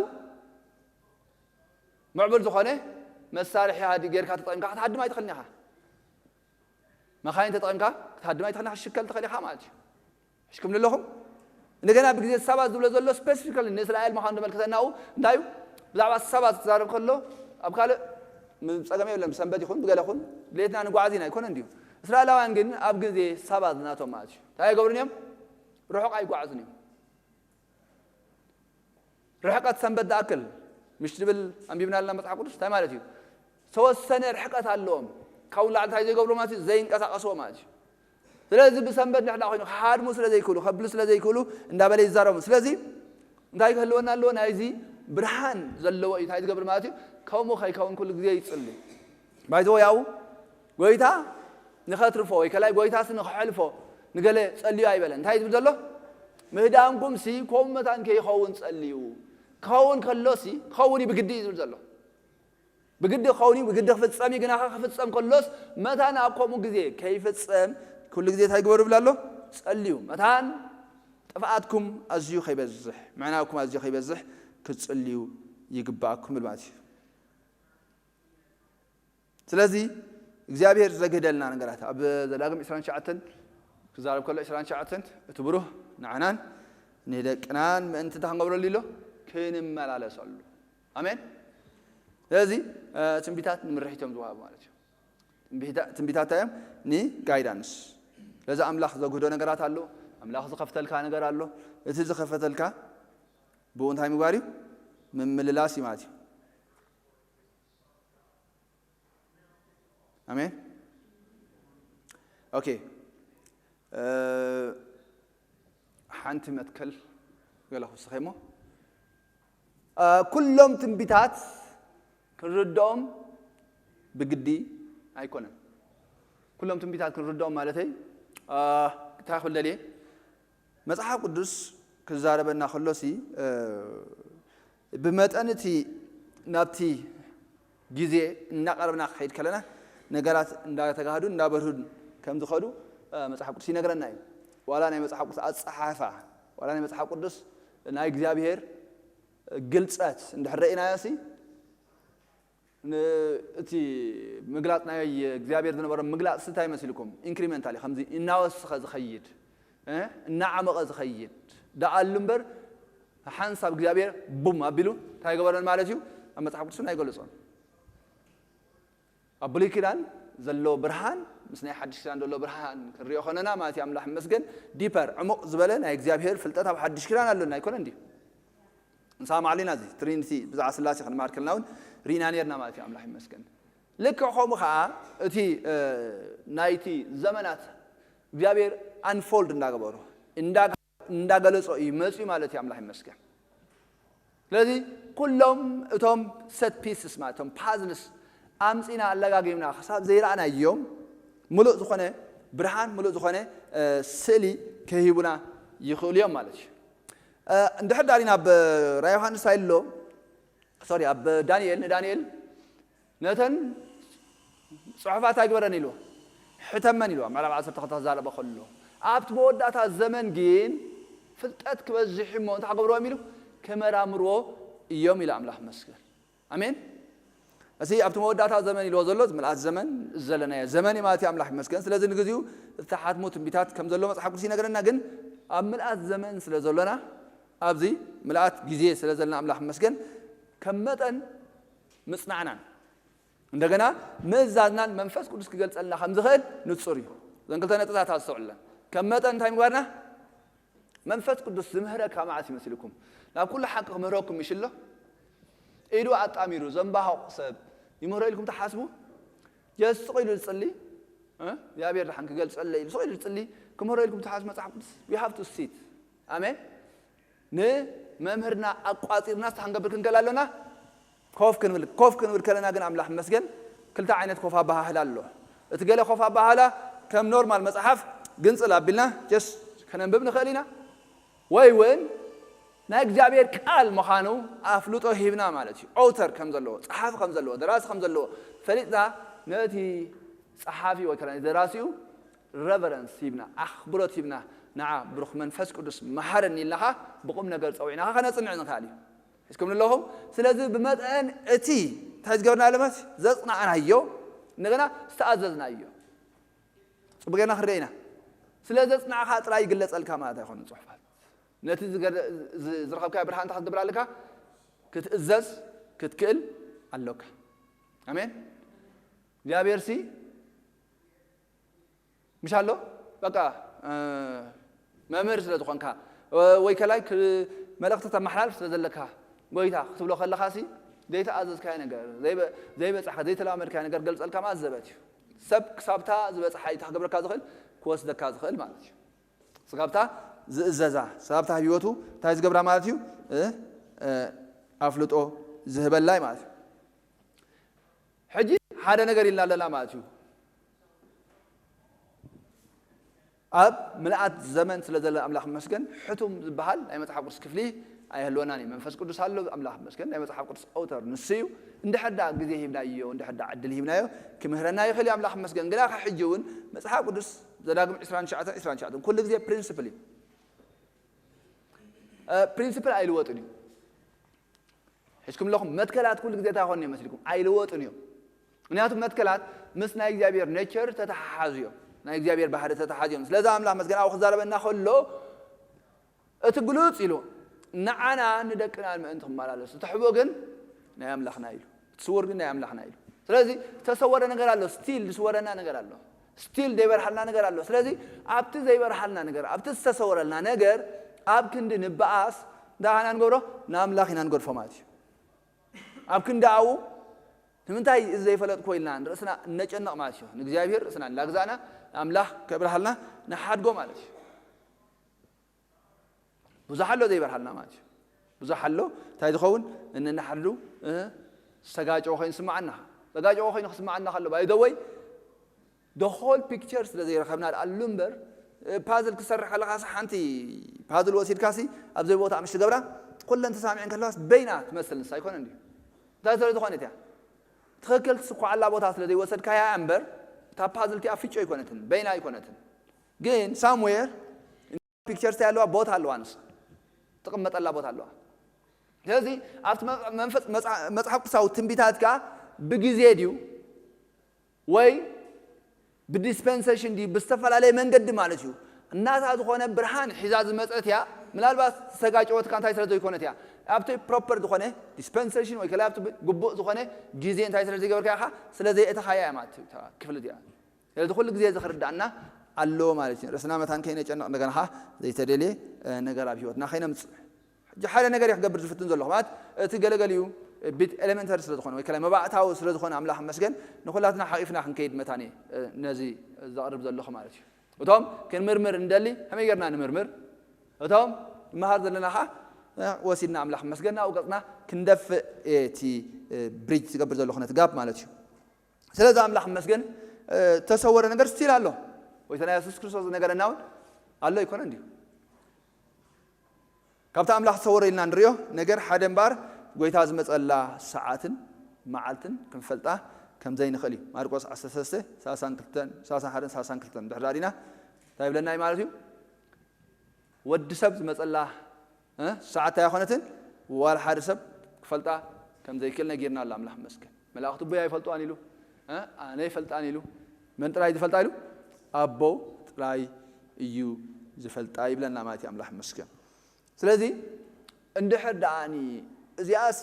ምዕቡል ዝኾነ መሳርሒ ሃዲ ጌርካ ተጠቂምካ ክትሃድም ኣይትኽእልን ኢኻ። መኻይን ተጠቂምካ ክትሃድም ኣይትኽእልን ኢኻ። ክትሽከል ትኽእል ኢኻ ማለት እዩ። ሕሽኩም ኣለኹም? እንደገና ብግዜ ሰባት ዝብሎ ዘሎ ስፔሲፊካሊ ንእስራኤል ምዃኑ ዘመልክተና ኡ እንታይ እዩ? ብዛዕባ ሰባት ክዛረብ ከሎ ኣብ ካልእ ጸገም የብለን። ብሰንበት ይኹን ብገለ ኹን ድሌትና ንጓዓዝ ኢና ኣይኮነ እንድዩ። እስራኤላውያን ግን ኣብ ግዜ ሰባት ናቶም ማለት እዩ እንታይ ኣይገብሩን እዮም? ርሑቕ ኣይጓዓዙን እዮም። ርሕቀት ሰንበት ዝኣክል ምሽ ዝብል ኣንቢብና ኣለና መፅሓፍ ቅዱስ እንታይ ማለት እዩ? ዝተወሰነ ርሕቀት ኣለዎም። ካብኡ ንላዕሊ እንታይ ዘይገብሩ ማለት እዩ? ዘይንቀሳቀስዎ ማለት እዩ። ስለዚ ብሰንበት ንሕዳ ኮይኑ ክሃድሙ ስለ ዘይክእሉ ከብሉ ስለ ዘይክእሉ እንዳበለ ይዛረቦም። ስለዚ እንታይ ክህልወና ኣለዎ? ናይዚ ብርሃን ዘለዎ እዩ እንታይ ዝገብር ማለት እዩ? ከምኡ ከይከውን ኩሉ ግዜ ይፅሊ። ባይዘወ ያው ጎይታ ንኸትርፎ ወይ ከላይ ጎይታሲ ንኽሕልፎ ንገለ ጸልዩ ኣይበለን። እንታይ ዝብል ዘሎ? ምህዳንኩም ሲ ከምኡ መታን ከይኸውን ጸልዩ። ክኸውን ከሎ ሲ ክኸውን እዩ ብግዲ እዩ ዝብል ዘሎ። ብግዲ ክኸውን እዩ፣ ብግዲ ክፍጸም እዩ። ግናኸ ክፍጸም ከሎስ መታን ኣብ ከምኡ ግዜ ከይፍጸም ኩሉ ግዜ እንታይ ግበሩ ይብል ኣሎ? ጸልዩ። መታን ጥፍኣትኩም ኣዝዩ ከይበዝሕ፣ ምዕናውኩም ኣዝዩ ከይበዝሕ ክትጽልዩ ይግባኣኩም ይብል ማለት እዩ። ስለዚ እግዚኣብሔር ዘግህደልና ነገራት ኣብ ዘዳግም ዕስራን ትሽዓተን ክዛረብ ከሎ ዕስራን ትሽዓተን እቲ ብሩህ ንዓናን ንደቅናን ምእንቲ እንታይ ክንገብረሉ ኢሎ? ክንመላለሰሉ። ኣሜን። ስለዚ ትንቢታት ንምርሒት እዮም ዝወሃቡ ማለት እዩ። ትንቢታት እንታይ እዮም? ንጋይዳንስ። ስለዚ ኣምላኽ ዘግህዶ ነገራት ኣሎ። ኣምላኽ ዝኸፍተልካ ነገር ኣሎ። እቲ ዝኸፈተልካ ብኡ እንታይ ምግባር እዩ? ምምልላስ እዩ ማለት እዩ። ኣሜን። ኦኬ። ሓንቲ መትከል ገለ ክውስኸ እሞ ኩሎም ትንቢታት ክንርድኦም ብግዲ ኣይኮነን። ኩሎም ትንቢታት ክንርድኦም ማለተይ እንታይ ክብል ደልየ? መጽሓፍ ቅዱስ ክዛረበና ከሎሲ ብመጠን እቲ ናብቲ ግዜ እናቐረብና ክኸይድ ከለና ነገራት እንዳተጋህዱን እንዳበርሁን ከም ዝኸዱ መጽሓፍ ቅዱስ ይነግረና እዩ። ዋላ ናይ መጽሓፍ ቅዱስ ኣጸሓሕፋ ዋላ ናይ መጽሓፍ ቅዱስ ናይ እግዚኣብሔር ግልጸት እንድሕር ረኢናዮ ሲ እቲ ምግላፅ ናይ እግዚኣብሔር ዝነበሮ ምግላፅ እንታይ መሲልኩም? ኢንክሪመንታሊ ከምዚ እናወሰኸ ዝኸይድ እናዓመቐ ዝኸይድ ደኣሉ እምበር ሓንሳብ እግዚኣብሔር ቡም ኣቢሉ እንታይ ገበረን ማለት እዩ? ኣብ መፅሓፍ ቅዱስ ኣይገለፆን። ኣብ ብሉይ ኪዳን ዘሎ ብርሃን ምስ ናይ ሓድሽ ኪዳን ዘሎ ብርሃን ክንሪኦ ከለና ማለት እዩ ኣምላኽ ይመስገን ዲፐር ዕሙቕ ዝበለ ናይ እግዚኣብሔር ፍልጠት ኣብ ሓድሽ ኪዳን ኣሎና ኣይኮነ እንዲ ንሳ ማዕሊና እዚ ትሪኒቲ ብዛዕባ ስላሴ ክንመሃር ከለና እውን ርኢና ነርና ማለት እዩ ኣምላኽ ይመስገን። ልክዕ ከምኡ ከዓ እቲ ናይቲ ዘመናት እግዚኣብሔር ኣንፎልድ እንዳገበሩ እንዳገለፆ እዩ መፅዩ ማለት እዩ ኣምላኽ ይመስገን። ስለዚ ኩሎም እቶም ሰት ፒስስ ማለት እቶም ፓዝልስ ኣምፂና ኣለጋጊምና ክሳብ ዘይረኣናዮም ምሉእ ዝኾነ ብርሃን ምሉእ ዝኾነ ስእሊ ከሂቡና ይኽእሉ እዮም ማለት እዩ። እንድሕር ዳሪና ኣብ ራ ዮሃንስ ኣይሎ ሶሪ ኣብ ዳንኤል ንዳንኤል ነተን ፅሑፋት ኣይግበረን ኢሉ ሕተመን ኢሉ ኣብ ምዕራብ ዓሰርተ ክልተ ክዛረበ ከሎ ኣብቲ መወዳእታ ዘመን ግን ፍልጠት ክበዝሕ እሞ እንታይ ክገብርዎም ኢሉ? ክመራምርዎ እዮም ኢሉ ኣምላኽ መስገን። ኣሜን። እዚ ኣብቲ መወዳእታ ዘመን ኢልዎ ዘሎ ምልኣት ዘመን ዘለናዮ ዘመን እዩ ማለት እዩ። ኣምላኽ ይመስገን። ስለዚ ንግዚኡ ዝተሓትሙ ትንቢታት ከም ዘሎ መጽሓፍ ቅዱስ ይነግረና። ግን ኣብ ምልኣት ዘመን ስለ ዘሎና ኣብዚ ምልኣት ግዜ ስለ ዘለና ኣምላኽ ይመስገን። ከም መጠን ምጽናዕናን እንደገና ምእዛዝናን መንፈስ ቅዱስ ክገልጸልና ከም ዝኽእል ንጹር እዩ። እዘን ክልተ ነጥብታት ኣስተውዕለን። ከም መጠን እንታይ ምግባርና? መንፈስ ቅዱስ ዝምህረካ መዓስ ይመስልኩም? ናብ ኩሉ ሓቂ ክምህረኩም ይሽሎ ኢዱ ኣጣሚሩ ዘንባሃቕ ሰብ ይምህሮ ኢልኩም ትሓስቡ? ጀስ ስቕ ኢሉ ዝጽሊ እ? እግዚኣብሔር ድሓን ክገልጸለ ኢሉ ስቕ ኢሉ ዝጽሊ ክምህሮ ኢልኩም ትሓስቡ? መጽሓፍ ቅዱስ we have to sit ኣሜን። ንመምህርና ኣቋጺርና ስታ ክንገብር ክንከል ኣሎና። ኮፍ ክንብል ኮፍ ክንብል ከለና ግን ኣምላኽ መስገን ክልተ ዓይነት ኮፍ ኣባሃህላ ኣሎ። እቲ ገለ ኮፍ ኣባሃህላ ከም ኖርማል መጽሓፍ ግንጽል ኣቢልና ጀስ ከነንብብ ንኽእል ኢና። ወይ እውን ናይ እግዚኣብሔር ቃል ምዃኑ ኣፍልጦ ሂብና ማለት እዩ። ኦውተር ከም ዘለዎ፣ ጸሓፊ ከም ዘለዎ፣ ደራሲ ከም ዘለዎ ፈሊጥና ነቲ ጸሓፊ ወይ ከኣ ደራሲኡ ረቨረንስ ሂብና፣ ኣኽብሮት ሂብና፣ ንዓ ብሩኽ መንፈስ ቅዱስ መሃረኒ ኢልናኻ ብቁም ነገር ጸዊዕናኻ ከነጽንዕ ንኽእል እዩ። ሒዝኩም ኣለኹም። ስለዚ ብመጠን እቲ እንታይ ዝገበርና ለማት ዘጽናዕናዮ እንደገና ዝተኣዘዝናዮ ጽቡቅ ጌርና ክንርኢ ኢና። ስለ ዘጽናዕካ ጥራይ ይግለጸልካ ማለት ኣይኮነን ጽሑፋት። ነቲ ዝገደ- ዝ- ዝረኸብካዮ ብርሃን እንታይ ክትገብር ኣለካ? ክትእዘዝ ክትክእል ኣሎካ። ኣሜን። እግዚኣብሔር ሲ ምሽ ኣሎ በቃ እ፣ መምህር ስለ ዝኾንካ እ፣ ወይ ከላይ ክ- መልእኽቲ ተመሓላልፍ ስለ ዘለካ ጎይታ ክትብሎ ከለኻ ሲ ዘይተኣዘዝካዮ ነገር ዘይበ- ዘይበጻሕካ ዘይተለማመድካዮ ነገር ገልጸልካ ማለት ዘበት እዩ። ሰብ ክሳብታ ዝበጽሓ እዩ ክገብረካ ዝኽእል ክወስደካ ዝኽእል ማለት እዩ። ስጋብታ ዝእዘዛ ስጋብታ ህይወቱ እንታይ ዝገብራ ማለት እዩ እ፣ እ፣ ኣፍልጦ ዝህበላይ ማለት እዩ። ሕጂ ሓደ ነገር ኢልና ኣለና ማለት እዩ። ኣብ ምልኣት ዘመን ስለ ዘሎ ኣምላኽ ይመስገን ሕቱም ዝበሃል ናይ መጽሓፍ ቅዱስ ክፍሊ ኣይህልወናን እዩ። መንፈስ ቅዱስ ኣሎ ኣምላኽ ይመስገን ናይ መጽሓፍ ቅዱስ ኦውተር ንሱ እዩ። እንድሕር ደኣ ግዜ ሂብናዮ እንድሕር ደኣ ዕድል ሂብናዮ ክምህረና ይኽእል እዩ ኣምላኽ ይመስገን። ግና ካብ ሕጂ እውን መጽሓፍ ቅዱስ ዘዳግም ዕስራን ትሽዓተን ዕስራን ትሽዓተን ኩሉ ግዜ ፕሪንስፕል እዩ። ፕሪንስፕል ኣይልወጥን እዩ። ሒዝኩም ኣለኹም መትከላት ኩሉ ግዜ እንታይ ይኾኑ እዮም መስልኩም? ኣይልወጡን እዮም። ምክንያቱ መትከላት ምስ ናይ እግዚኣብሔር ኔቸር ተተሓሓዙ እዮም። ናይ እግዚኣብሔር ባህሪ ተተሓዙ እዮም። ስለዚ ኣምላኽ መስገን ኣብኡ ክዛረበና ከሎ እቲ ግሉጽ ኢሉ ንዓና ንደቅና ምእንቲ ክመላለሱ እቲ ሕቡእ ግን ናይ ኣምላኽና ኢሉ እቲ ስውር ግን ናይ ኣምላኽና ኢሉ። ስለዚ ዝተሰወረ ነገር ኣሎ፣ ስቲል ዝስወረና ነገር ኣሎ፣ ስቲል ዘይበርሃልና ነገር ኣሎ። ስለዚ ኣብቲ ዘይበርሃልና ነገር ኣብቲ ዝተሰወረልና ነገር ኣብ ክንዲ ንበኣስ እንታይ ኢና ንገብሮ? ንኣምላኽ ኢና ንገድፎ ማለት እዩ። ኣብ ክንዲ ኣብኡ ንምንታይ እዚ ዘይፈለጥኩ ኢልና ንርእስና እነጨንቕ ማለት እዩ። ንእግዚኣብሔር ርእስና እናግዛእና ንኣምላኽ ከብርሃልና ንሓድጎ ማለት እዩ። ብዙሕ ኣሎ ዘይበርሃልና ማለት እዩ። ብዙሕ ኣሎ እንታይ ዝኸውን እንንሓድዱ እ፣ ዝተጋጨወ ኮይኑ ስማዓና። ዝተጋጨወ ኮይኑ ክስማዓና ከሎ ባይደወይ ደ ሆል ፒክቸር ስለ ዘይረኸብና ደኣሉ እምበር እ፣ ፓዝል ክሰርሕ ከለኻ ሓንቲ ፓዝል ወሲድካሲ ኣብ ዘይቦታ ምሽ ትገብራ ኩለን ተሳሚዐን ከለዋስ በይና ትመስል ንሳ ኣይኮነ እንዲ እንታይ ስለ ዝኾነት እያ ትኽክል ትስኳዓላ ቦታ ስለ ዘይወሰድካያ እምበር እታ ፓዝል እቲኣ ፍጮ ኣይኮነትን በይና ኣይኮነትን ግን ሳምዌር ፒክቸር ስታይ ኣለዋ ቦታ ኣለዋ ንሳ ትቕመጠላ ቦታ ኣለዋ። ስለዚ ኣብቲ መ- መንፈስ መጽ- መጽሓፍ ቅዱሳዊ ትንቢታት ከኣ ብግዜ ድዩ ወይ ብዲስፐንሴሽን ድዩ ብዝተፈላለየ መንገዲ ማለት እዩ እናታ ዝኾነ ብርሃን ሒዛ ዝመፀት እያ። ምናልባት ዝተጋጨወትካ እንታይ ስለ ዘይኮነት እያ ኣብቲ ፕሮፐር ዝኾነ ዲስፐንሴሽን ወይ ከላ ኣብቲ ግቡእ ዝኾነ ግዜ እንታይ ስለ ዘይገበርካ ኢኻ ስለ ዘየእተኻያ እያ ማለት እዩ እታ ክፍሊ እዚኣ። ስለዚ ኩሉ ግዜ እዚ ክርዳእና ኣለዎ ማለት እዩ። ርእስና መታን ከይነጨንቕ እንደገና ኸዓ ዘይተደልየ እ፣ ነገር ኣብ ህይወትና ከይነምፅእ። ሕጂ ሓደ ነገር እየ ክገብር ዝፍትን ዘለኹ ማለት እቲ ገለገሊኡ ቢት ኤሌመንተሪ ስለ ዝኾነ ወይ ከላይ መባእታዊ ስለ ዝኾነ ኣምላኽ መስገን ንኹላትና ሓቂፍና ክንከይድ መታን እየ እ፣ ነዚ ዘቕርብ ዘለኹ ማለት እዩ። እቶም ክንምርምር እንደሊ ከመይ ጌርና ንምርምር? እቶም ንመሃር ዘለና ኸዓ እ፣ ወሲድና ኣምላኽ መስገን ናብኡ ገፅና ክንደፍእ እየ እቲ እ፣ ብሪጅ ዝገብር ዘለኹ ነቲ ጋፕ ማለት እዩ። ስለዚ ኣምላኽ መስገን ተሰወረ ነገር ስቲል ኣሎ። ጎይታና የሱስ ክርስቶስ ዝነገረና እውን ኣሎ ኣይኮነ እንድዩ። ካብቲ ኣምላኽ ተሰወረ ኢልና ንሪኦ ነገር ሓደ እምበኣር ጎይታ ዝመፀላ ሰዓትን መዓልትን ክንፈልጣ ከም ዘይንኽእል እዩ። ማርቆስ ዓሰርተ ሰለስተ ሰላሳን ክልተን ሰላሳን ሓደን ሰላሳን ክልተን ድሕር ዳዲና እንታይ ይብለና እዩ ማለት እዩ? ወዲ ሰብ ዝመጸላ እ? ሰዓት ኣይኮነትን። ዋላ ሓደ ሰብ ክፈልጣ ከም ዘይክእል ነጊርና ኣሎ ኣምላኽ መስገን። መላእኽቲ ኣቦይ ኣይፈልጥዋን ኢሉ እ? ኣነ ይፈልጣን ኢሉ። መን ጥራይ ዝፈልጣ ኢሉ? ኣቦ ጥራይ እዩ ዝፈልጣ ይብለና ማለት እዩ ኣምላኽ መስገን። ስለዚ እንድሕር ደኣኒ እዚኣሲ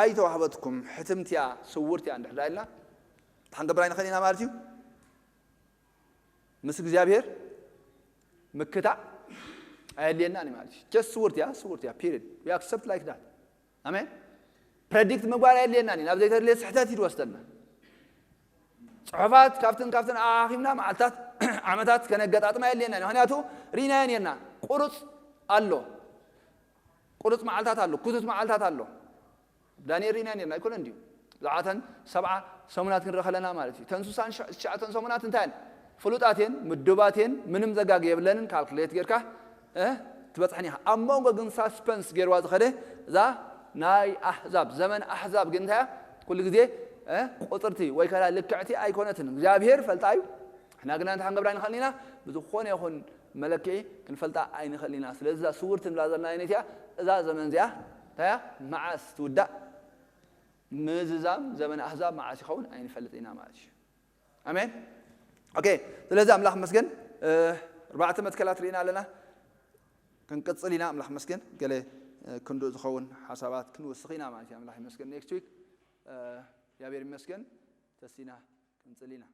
ኣይተዋህበትኩም ሕትምትያ ስውርትያ እንድሕር ደኣ ኢልና ተሓንገብር ኣይንኽእል ኢና ማለት እዩ። ምስ እግዚኣብሔር ምክታዕ ኣየድልየናን እዩ ማለት እዩ። Just ስውርትያ ስውርትያ period. We accept like that. ኣሜን። ፕረዲክት ምግባር ኣየድልየናን እዩ። ናብ ዘይተድልየ ስሕተት እዩ ዝወስደና። ጽሑፋት ካብትን ካብትን ኣኻኺብና መዓልታት ዓመታት ከነገጣጥማ ኣየድልየናን እዩ። ምክንያቱ ርኢናዮ ነርና። ቁሩጽ ኣሎ። ቁሩጽ መዓልታት ኣሎ። ክቱት መዓልታት ኣሎ። ዳንኤል ርኢና ነርና ኣይኮነን ድዩ? ብዛዕባተን ሰብዓ ሰሙናት ክንርኢ ከለና ማለት እዩ። ተን ስሳን ትሽዓተን ሰሙናት እንታይ እየን? ፍሉጣት እየን፣ ምዱባት እየን፣ ምንም ዘጋግ የብለንን። ካልኩሌት ጌርካ እ ትበጽሕን ኢኻ። ኣብ መንጎ ግን ሳስፐንስ ጌርዋ ዝኸደ እዛ ናይ ኣሕዛብ ዘመን ኣሕዛብ ግን እንታይ እያ? ኩሉ ግዜ እ ቁጽርቲ ወይ ከላ ልክዕቲ ኣይኮነትን። እግዚኣብሔር ፈልጣ እዩ። ንሕና ግና እንታይ ክንገብራ ንኽእል ኢና? ብዝኾነ ይኹን መለክዒ ክንፈልጣ ኣይንኽእል ኢና። ስለዚ እዛ ስውርቲ ንብላ ዘለና ኣይነት እያ። እዛ ዘመን እዚኣ እንታይ እያ? መዓስ ትውዳእ? ምዝዛም ዘመን ኣህዛብ መዓስ ይኸውን ኣይንፈልጥ ኢና ማለት እዩ። ኣሜን። ኦኬ። ስለዚ ኣምላኽ መስገን እ፣ ኣርባዕተ መትከላት ርኢና ኣለና። ክንቅጽል ኢና። ኣምላኽ መስገን ገለ እ፣ ክንድኡ ዝኸውን ሓሳባት ክንውስኽ ኢና ማለት እዩ። ኣምላኽ ይመስገን። ኔክስት ዊክ እ፣ እግዚኣብሔር ይመስገን ተሲና ክንጽል ኢና።